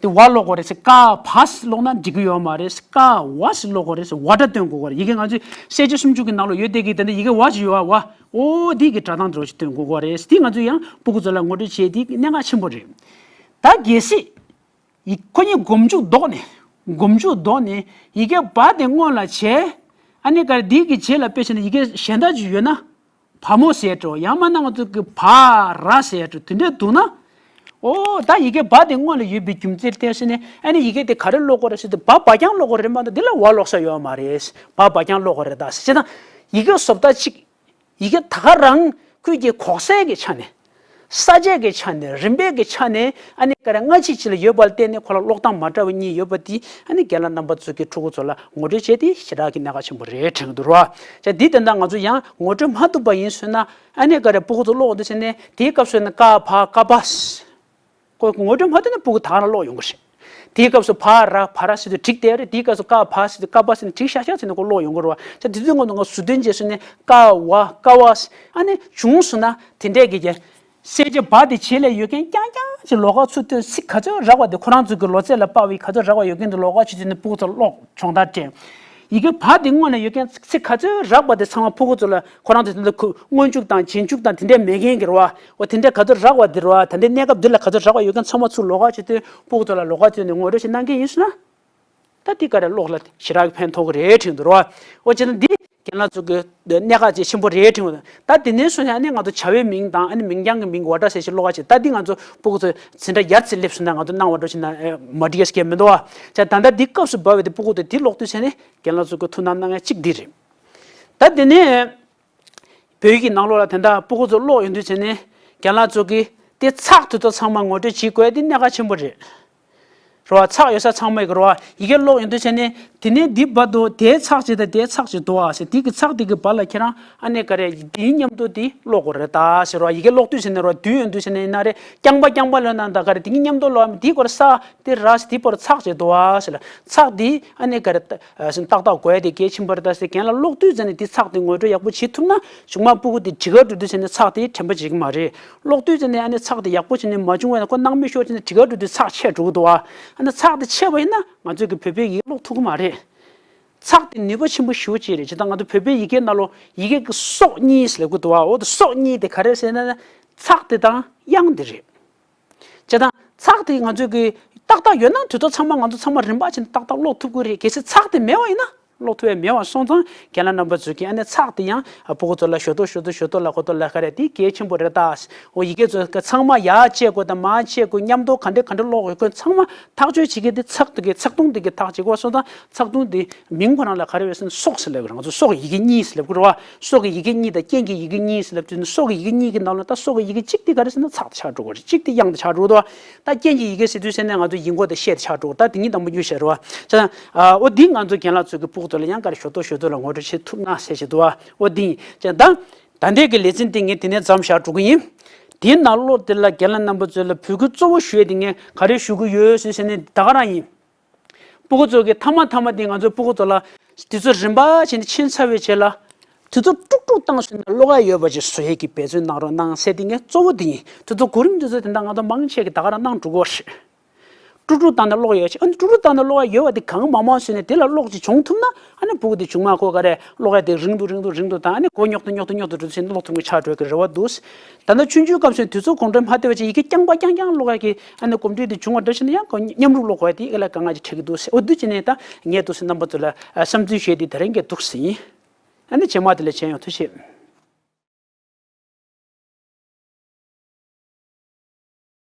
འདི་བ་ཀློག་དགོས་རེད་ཟེར། ཀ་བ་ཟེར་ཀློག་ན་འགྲིག་གི་ཡོད་མ་རེད། ཀ་བ་ཟེར་ཀློག་དགོས་རེད་ཟེར། བ་སྒྲ་སྟོན་དགོས་རེད། ཡི་གེ་ང་ཚོའི་གསལ་བྱེད་སུམ་ཅུ་གི་ནང་ལ་ཡོད་དེ་གི་དེ་འདྲ་ཡི་གེ་བ་ཅིག་ཡོད་བ། བ། འོ་འདི་གི་སྒྲ་གདངས་དེ་འདྲ་ཞིག་སྟོན་དགོས་དགོས་རེད། འདི་ང་ཚོས་ཡང་སྤུ་གུ་ཚོ་ལ་ངོ་སྤྲོད་བྱེད་འདི་གནད་འགག་ཆེན་པོ་རེད། ད་གལ་སྲིད། ཡི་ཁོ་གཉིས་སྒོམ་འཇུག་ལྡོག་ནས། སྒོམ་འཇུག་ལྡོག་ནས་ཡི་གེ་བ་དེ་སྔོན་ལ་བྱས། ཨ་ནི་ག་རེ་འདི་གི་རྗེས་ལ་དཔེ་བྱས་ན་ཡི་གེ་གཞན་དག་ཅིག་ཡོད་ན། བ་མོ་ཟེར་འགྲོ། ཡང་མིན་ན་ང་ཚོ་གི་བ་ར་ཟེར་འགྲོ། དེ་འདྲས་འདུག་ན། འོ་ད་ཡི་གེ་བ་དེ་སྔོན་ལ་ཡོད་པའི་རྒྱུ་མཚན་བལྟས་ཟེར་ནས་ཨ་ནི་ཡི་གེ་དེ་ག་རེ་ཀློག་དགོས་རེད་ཟེར་དུས་བ་བ་རྐྱང་ཀློག་དགོས་རེད་མ་གཏོགས་འདི་ལ་བ་ཀློག་ས་ཡོད་མ་རེད། བ་བ་རྐྱང་ཀློག་དགོས་རེད་ད་ཟེར། བྱས་ཙང་ཡི་གེ་བཟོ་ལྟ་གཅིག་ཡི་གེ་ད་ག་རང་ཁོས་ཀྱི་གོ་གསལ་གྱི་ཆ་ནས། ས་བཅད་ཀྱི་ཆ་ནས། རིམ་པའི་གི་ཆ་ནས། ཨ་ནི་ག་རེ་སྔ་ཕྱི་ཅིག་ལ་ཡོད་པ་ལ་བརྟེན་ནས་ཁོ་ལ་ཀློག་སྟངས་མ་འདྲ་བ་གཉིས་ཡོད་པ་དེ་ཨ་ནི་རྒན་ལགས་རྣམ་པ་ཚོ་གི་ཕྲུ་གུ་ཚོ་ལ་ངོ་སྤྲོད་བྱས་ཏེ་ཞེ་དྲག་གི་གནད་འགག་ཆེན་པོ་རེད་དྲན་གྱི་འདུག་རོ། ཅག་འདི་དེ་འདྲ་ང་ཚོ་ཡང་ངོ་སྤྲོད་མ་ཐུབ་པ་ཡིན་ཟེར་ན། ཨ་ནི་ག་རེ་སྤུ་གུ་ཚོ་ཀློག་འདུག་ཟེར་ནས་དེའི་སྐབས་སུ་ནི་ཀ་བ་ཀ་པ། ཁོ་ངོ་སྤྲོད་མ་ཐུབ་ན་སྤུ་གུ་ད་ག་རང་ཀློག་ཡོང་གི་རེད། དེའི་སྐབས་སུ་བ་ར་བ་ར་ཟེར་དུས་འགྲིག་བསྡད་རེད། དེའི་སྐབས་སུ་ཀ་བ་ཟེར་དུས་ཀ་པ་ཟེར་ནས་འགྲིག་ཤག་ཤག་ཟེར་ནས་ཁོ་ཀློག་ཡོང་གི་རེད་བ། ཅག་དེ་དུས་སྔོན་དུ་ང་ཟུར་འདོན་བྱས་སོང་ནས་ཀ་བ་ཀ་བ་ཟེར། ཨ་ནི་བྱུང་སོང་ན་དེ་འདྲས་ཀྱི་རྒྱ། གསལ་བྱེད་བ་དེ་རྗེས་ལ་ཡོད་མཁན་རྐྱང་རྐྱང་ཅིག་ལོགས་ཀ་ཚུར་བཏོན། ཚིག་ག་ཚོད་རག་པ་དེ་ཁོ་རང་ཚོ་གི་ལོ་ཚད་ལ་དཔག་པའི་ག་ཚོད་རག་པ་ཡོད་མཁན་དེ་ལོགས་ཀ་ཚུར་བཏོན་ནས་སྤུ་གུ་ཚོར་ཀློག་སྦྱོང་བརྡར་སྤྲད། ཡི་གེ་བ་དེ་སྔོན་ལ་ཡོད་མཁན་ཚིག་ག་ཚོད་རག་པ་དེ་ཚང་མ་སྤུ་གུ་ཚོ་ལ་ཁོ་རང་ཚོ་དེ་ལ་ཁུ་སྔོན་འཇུག་དང་རྗེས་འཇུག་དང་དེ་འདྲས་མེད་མཁན་གྱི་རེད་བ། འོ་དེ་འདྲས་ག་ཚོད་རག་པ་དེ་རེད་བ། ད་ལྟའི་གནས་སྐབས་འདི་ལ་ག་ཚོད་རག་པ་ཡོད་མཁན་ཚང་མ་ཚུར་ལོགས་ཀ་ཚུར་བཏོན། སྤུ་གུ་ཚོ་ལ་ལོགས་ཀ་བཏོན་ནས་ངོ་སྤྲོད་ཞིག་གནང་མཁན་ཡིན་ཟེར་ན། ད་འདི་ག་རེ་ཀློག་ལ་ཞེ་དྲག་གི་ཕན་ཐོགས་ཀྱི་རེད་དྲན་འདུག་རོ། འོ་བྱས་ན་འདི་རྒན་ལགས་ཚོ་གི་གནད་འགག་ཅིག་ཆེན་པོ་རེད་དྲན་འདུག་ད་དེ་ནས་བཟུང་ནས་ཨ་ནི་ང་ཚོ་བྱ་བའི་མིང་དང་ཨ་ནི་མིང་རྐྱང་གི་མིང་བ་སྒྲ་ཟེར་ཞིག་ཀློག་པ་ཅིག་ད་འདི་ང་ཚོ་སྤུ་གུ་ཚོ་འཛིན་གྲྭ་ཡར་ཚེ་སླེབས་སོང་ན་ང་ཚོ་གནང་བ་འགྲོ་ཕྱིན་ན་མ་འགྲིག་ཡ་སྐད་མི་འདུག་བ། ཅག་ད་ལྟ་འདི་སྐབས་སུ་བབས་པའི་དེ་སྤུ་གུ་ཚོ་འདི་ཀློག་དུས་བྱས་ནས་རྒན་ལགས་ཚོ་གི་ཐུགས་སྣང་གནང་ཡ་གཅིག་འདི་རེད། ད་དེ་ནས། བོད་ཡིག་གི་ནང་ལོགས་ལ་དེ་འདྲ་སྤུ་གུ་ཚོ་ཀློག་ཡོང་དུས་བྱས་ནས་རྒན་ལགས་ཚོ་གིས་དེ་ཚེག་དེ་ཚོ་ཚང་མ་ངོ་སྤྲོད་བྱེད་དགོས་དེ་གནད་འགག་ཆེན་པོ་རེད། རེད་བ། ཚེག་ཡོད་ས་ཚང་མ་ཡི་གེ་རེད་བ། ཡི་གེ་ཀློག་ཡོང་དུས་བྱས་ནས་ དེ་ནས་འདི་བར་དུ་དེའི་ཚེག་གཅིག་དང་དེའི་ཚེག་གཅིག་འདུག་ཨ་ཟེར། དེ་གི་ཚེག་དེ་གི་བར་ལ་ཁྱེད་རང་ཨ་ནི་ག་རེ་དེའི་མཉམ་དུ་དེ་ཀློག་དགོས་རེད་ད་ཟེར་བ། ཡི་གེ་ཀློག་དུས་ཟེར་ནས་རོ། དུས་ཡོང་དུས་ཟེར་ནས་ཡིན་ན་རེད། རྐྱང་པ་རྐྱང་པ་ལོན་ན་ད་ག་རེ་དེ་གི་མཉམ་དུ་ཀློག་ཨ། དེའི་སྐོར་ས་དེ་ར་ཟེར། དེའི་བར་ཚེག་གཅིག་འདུག་ཨ་ཟེར་ལ། ཚེག་དེ་ཨ་ནི་ག་རེ་ཏག་ཏག་དགོས་ཡ་དེ་གལ་ཆེན་པོ་རེད་ད་ཟེར། རྒན་ལགས་ཀློག་དུས་ཟེར་ནས་དེ་ཚེག་དེ་ངོ་སྤྲོད་ཡག་པོ་བྱེད་ཐུབ་ན། གཞུག་མ་སྤུ་གུ་དེ་འགྲིག་ག་འགྲོ་དུས་ཟེར་ནས་ཚེག་དེ་དྲན་པ་བརྗེད་ཀྱི་མ་རེད། ཀློག་དུས་ཙམ་ནས་ཨ་ནི་ཚེག་དེ་ཡག་པོ་བྱས་ནས་མ་བྱུང་བས་ན་ཁོ་སྣང་མེད་ཤོར་བྱས་ནས་འགྲིག་ག་འགྲོ་དུས་ཚེག་ཆད་འགྲོ་གི་འདུག་ཨ། ཨ་ནི་ཚེག་དེ་ཆད་པ་ཡིན་ན་ང་ཚོས་ཀྱི་བོད་པའི་ཡིག་ཀློག་ཐུབ་ཀྱི་མ་རེད། ཚེག་དེ་ནུས་པ་ཆེན་པོ་ཞེ་པོ་ཅིག་རེད། ཇི་ལྟར་ང་ཚོ་བོད་པའི་ཡི་གེའི་ནང་ལོགས་ཡི་གེ་གི་སྲོག་གཉིས་ཟེར་ལབ་ཀྱི་འདུག་ཨ། འོ་དེ་སྲོག་གཉིས་དེ་ག་རེ་ཟེར་ན་ཚེག་དེ་དང་དབྱངས་དེ་རེད། བྱས་ཙང་ཚེག་དེ་ང་ཚོས་ཀྱི་ཏག་ཏག་ཡོད་ན་དུས་ཚོད་ཚང་མ་ང་ཚོ་ཚང་མ་རིམ་པ་བྱས་ནས་ཏག་ཏག་ཀློག་ཐུབ་ཀྱི་རེད། གལ་སྲིད་ཚེག་དེ་མེད་པ་ཡིན་ན་ཀློག་ཐུབ་ཡ་མེད་པ་སོང་ཙང་། རྒན་ལགས་རྣམ་པ་ཚོས་ཀྱི་ཨ་ནི་ཚེག་དེ་ཡང་ཨ་སྤུ་གུ་ཚོ་ལ་ཞོ་ཏོ་ཞོ་ཏོ་ཞོ་ཏོ་ལ་གོ་ཏོ་ལ་ག་རེ་དེ་གལ་ཆེན་པོ་རེད་ད། འོ་ཡི་གེ་ཚོ་ཚང་མ་ཡར་བཅད་དགོས་དང་མར་བཅད་དགོས། མཉམ་དུ་ག་འདྲ་ག་འདྲ་ཀློག་དགོས། ཁོ་ཚང་མ་ཐག་གཅོད་བྱེད་མཁན་དེ་ཚེག་དེ་གི་ཚེག་དུང་དེ་གི་ཐག་བཅད་དགོས་སོང་ཙང་། ཚེག་དུང་དེ་མིང་ཁོ་རང་ལ་ག་རེ་ཡོད་ཟེར་ན་སྲོག་ཟེར་ལབ་ཀྱི་རེད། ང་ཚོ་སྲོག་གི་ཡི་གེ་གཉིས་ཟེར་ལབ་ཀྱི་རེད་བ། སྲོག་གི་ཡི་གེ་གཉིས་དང་རྐྱེན་གྱི་ཡི་གེ་གཉིས་ཟེར་ལབ་དུས་ནི་སྲོག་གི་ཡི་གེ་གཉིས་ཀྱི་ནང་ལ་ད་སྲོག་གི་ཡི་གེ་གཅིག་དེ་ག་རེ་ཟེར་ན་ཚེག་དེ་ཆགས་འགྲོ་གི་རེད། གཅིག་དེ་དབྱངས་དེ་ཆགས་འགྲོ་གི་འདུག་བ། ད་རྐྱེན་གྱི་ཡི་གེ་ཟེར་དུས་ཟེར་ན་ང་ཚོ་ཡིག་མགོ་དང་ཤད་དེ་ཆགས་འགྲོ་གི་རེད། ད་དེ་གཉིས་དང་པོ་རྒྱུ་ཤེས་རེད་བ། ཅེ་ན། འོ་འདི་ང་ཚོ་རྒན་ལགས་ཚོས་ཀྱི་སྤུ་གུ་ཚོ་ལ་ཡང་ག་རེ་ཞོ་ཏོ་ཞོ་ཏོ་ལ་ངོ་སྤྲོད་བྱེད་ཐུབ་ན་ཟེར་བྱེད་འདུག་བ། འོ་འདི་ཅེ་ན་ད། ད་ལྟའི་གི་ལེ་ཚན་དེ་ངས་དེ་ནས་མཚམས་བཞག་འགྲོ་གི་ཡིན། དེའི་ནང་ལོགས་དེ་ལ་རྒན་ལགས་རྣམ་པ་ཚོ་ལ་འབོད་སྐུལ་གཙོ་བོ་ཞུ་ཡས་དེ་ངས་ག་རེ་ཞུ་གི་ཡོད་ཟེར་ཟེར་ནས་ད་ག་རང་ཡིན། སྤུ་གུ་ཚོ་གི་མཐའ་མ་མཐའ་མ་དེ་ང་ཚོའི་སྤུ་གུ་ཚོ་ལ་དུས་ཚོད་རིམ་པ་བྱས་ནས་ཕྱིན་ཚར་བའི་རྗེས་ལ། དུས་ཚོད་དཀྲུག་དཀྲུག་བཏང་ཟིན་ན་ཀློག་ཡ་ཡོད་པ་ཅིག་བཟོ་ཡས་ཀྱི་འབད་བརྩོན་གནང་རོགས་གནང་ཟེར་དེ་ངས་གཙོ་བོ་དེ་ཡིན། དུས་ཚོད་གོ་རིམ་དེ་ཚོ་དེ་འདྲ་ང་ཚོ་མང་ཆེ་གི་ད་ག་རང་གནང་འགྲོ་གི་རེད། དཀྲུག་དཀྲུག་བཏང་ནས་ཀློག་ཡོད་ཅིག་ཨ་ནི་དཀྲུག་དཀྲུག་བཏང་ནས་ཀློག་ཡ་ཡོད་པ་དེ་གང་མང་མང་བཟོས་ནས་དེ་ལ་ཀློག་ཅིག་བྱུང་ཐུབ་ན། ཨ་ནི་སྤུ་གུ་དེ་གཞུག་མ་ཁོ་ག་རེ་ཀློག་ཡ་དེ་རིང་དུ་རིང་དུ་རིང་དུ་བཏང་། ཨ་ནི་མགོ་རྙོག་ཏུ་རྙོག་ཏུ་རྙོག་ཏུ་འགྲོ་དུས་ཚོད་ཀློག་ཐུབ་མཁན་ཆགས་འགྲོ་གི་རེ་བ་འདུག་ད་ལྟ་ཆུང་ཆུང་སྐབས་སུ་དུས་ཚོད་གོང་འཕེལ་མ་བལྟས་པ་ཅིག་ཡི་གེ་རྐྱང་པ་རྐྱང་རྐྱང་ཀློག་ཡ་གི་ཨ་ནི་གོམས་འདྲིས་དེ་བྱུང་བ་འདྲ་ཞིག་ན་ཡང་མཉམ་རུབ་ཀློག་དགོས་ཡ་དེ་ཨེ་ལ་དཀའ་ངལ་ཅིག་འཕྲད་ཀྱི་འདུག་ཟེར། འོ་འདི་བྱས་ནས་ད་ངས་འདུག་སེ་རྣམ་པ་ཚོ་ལ་བསམ་ཚུལ་བཤད་དེ་དེ་རིང་གི་འདུག་སེ་ཡིན། ཨ་ནི་རྗེས་མ་དེ་ལ་མཇལ་ཡོང་། ཐུགས་རྗེ་ཆེ།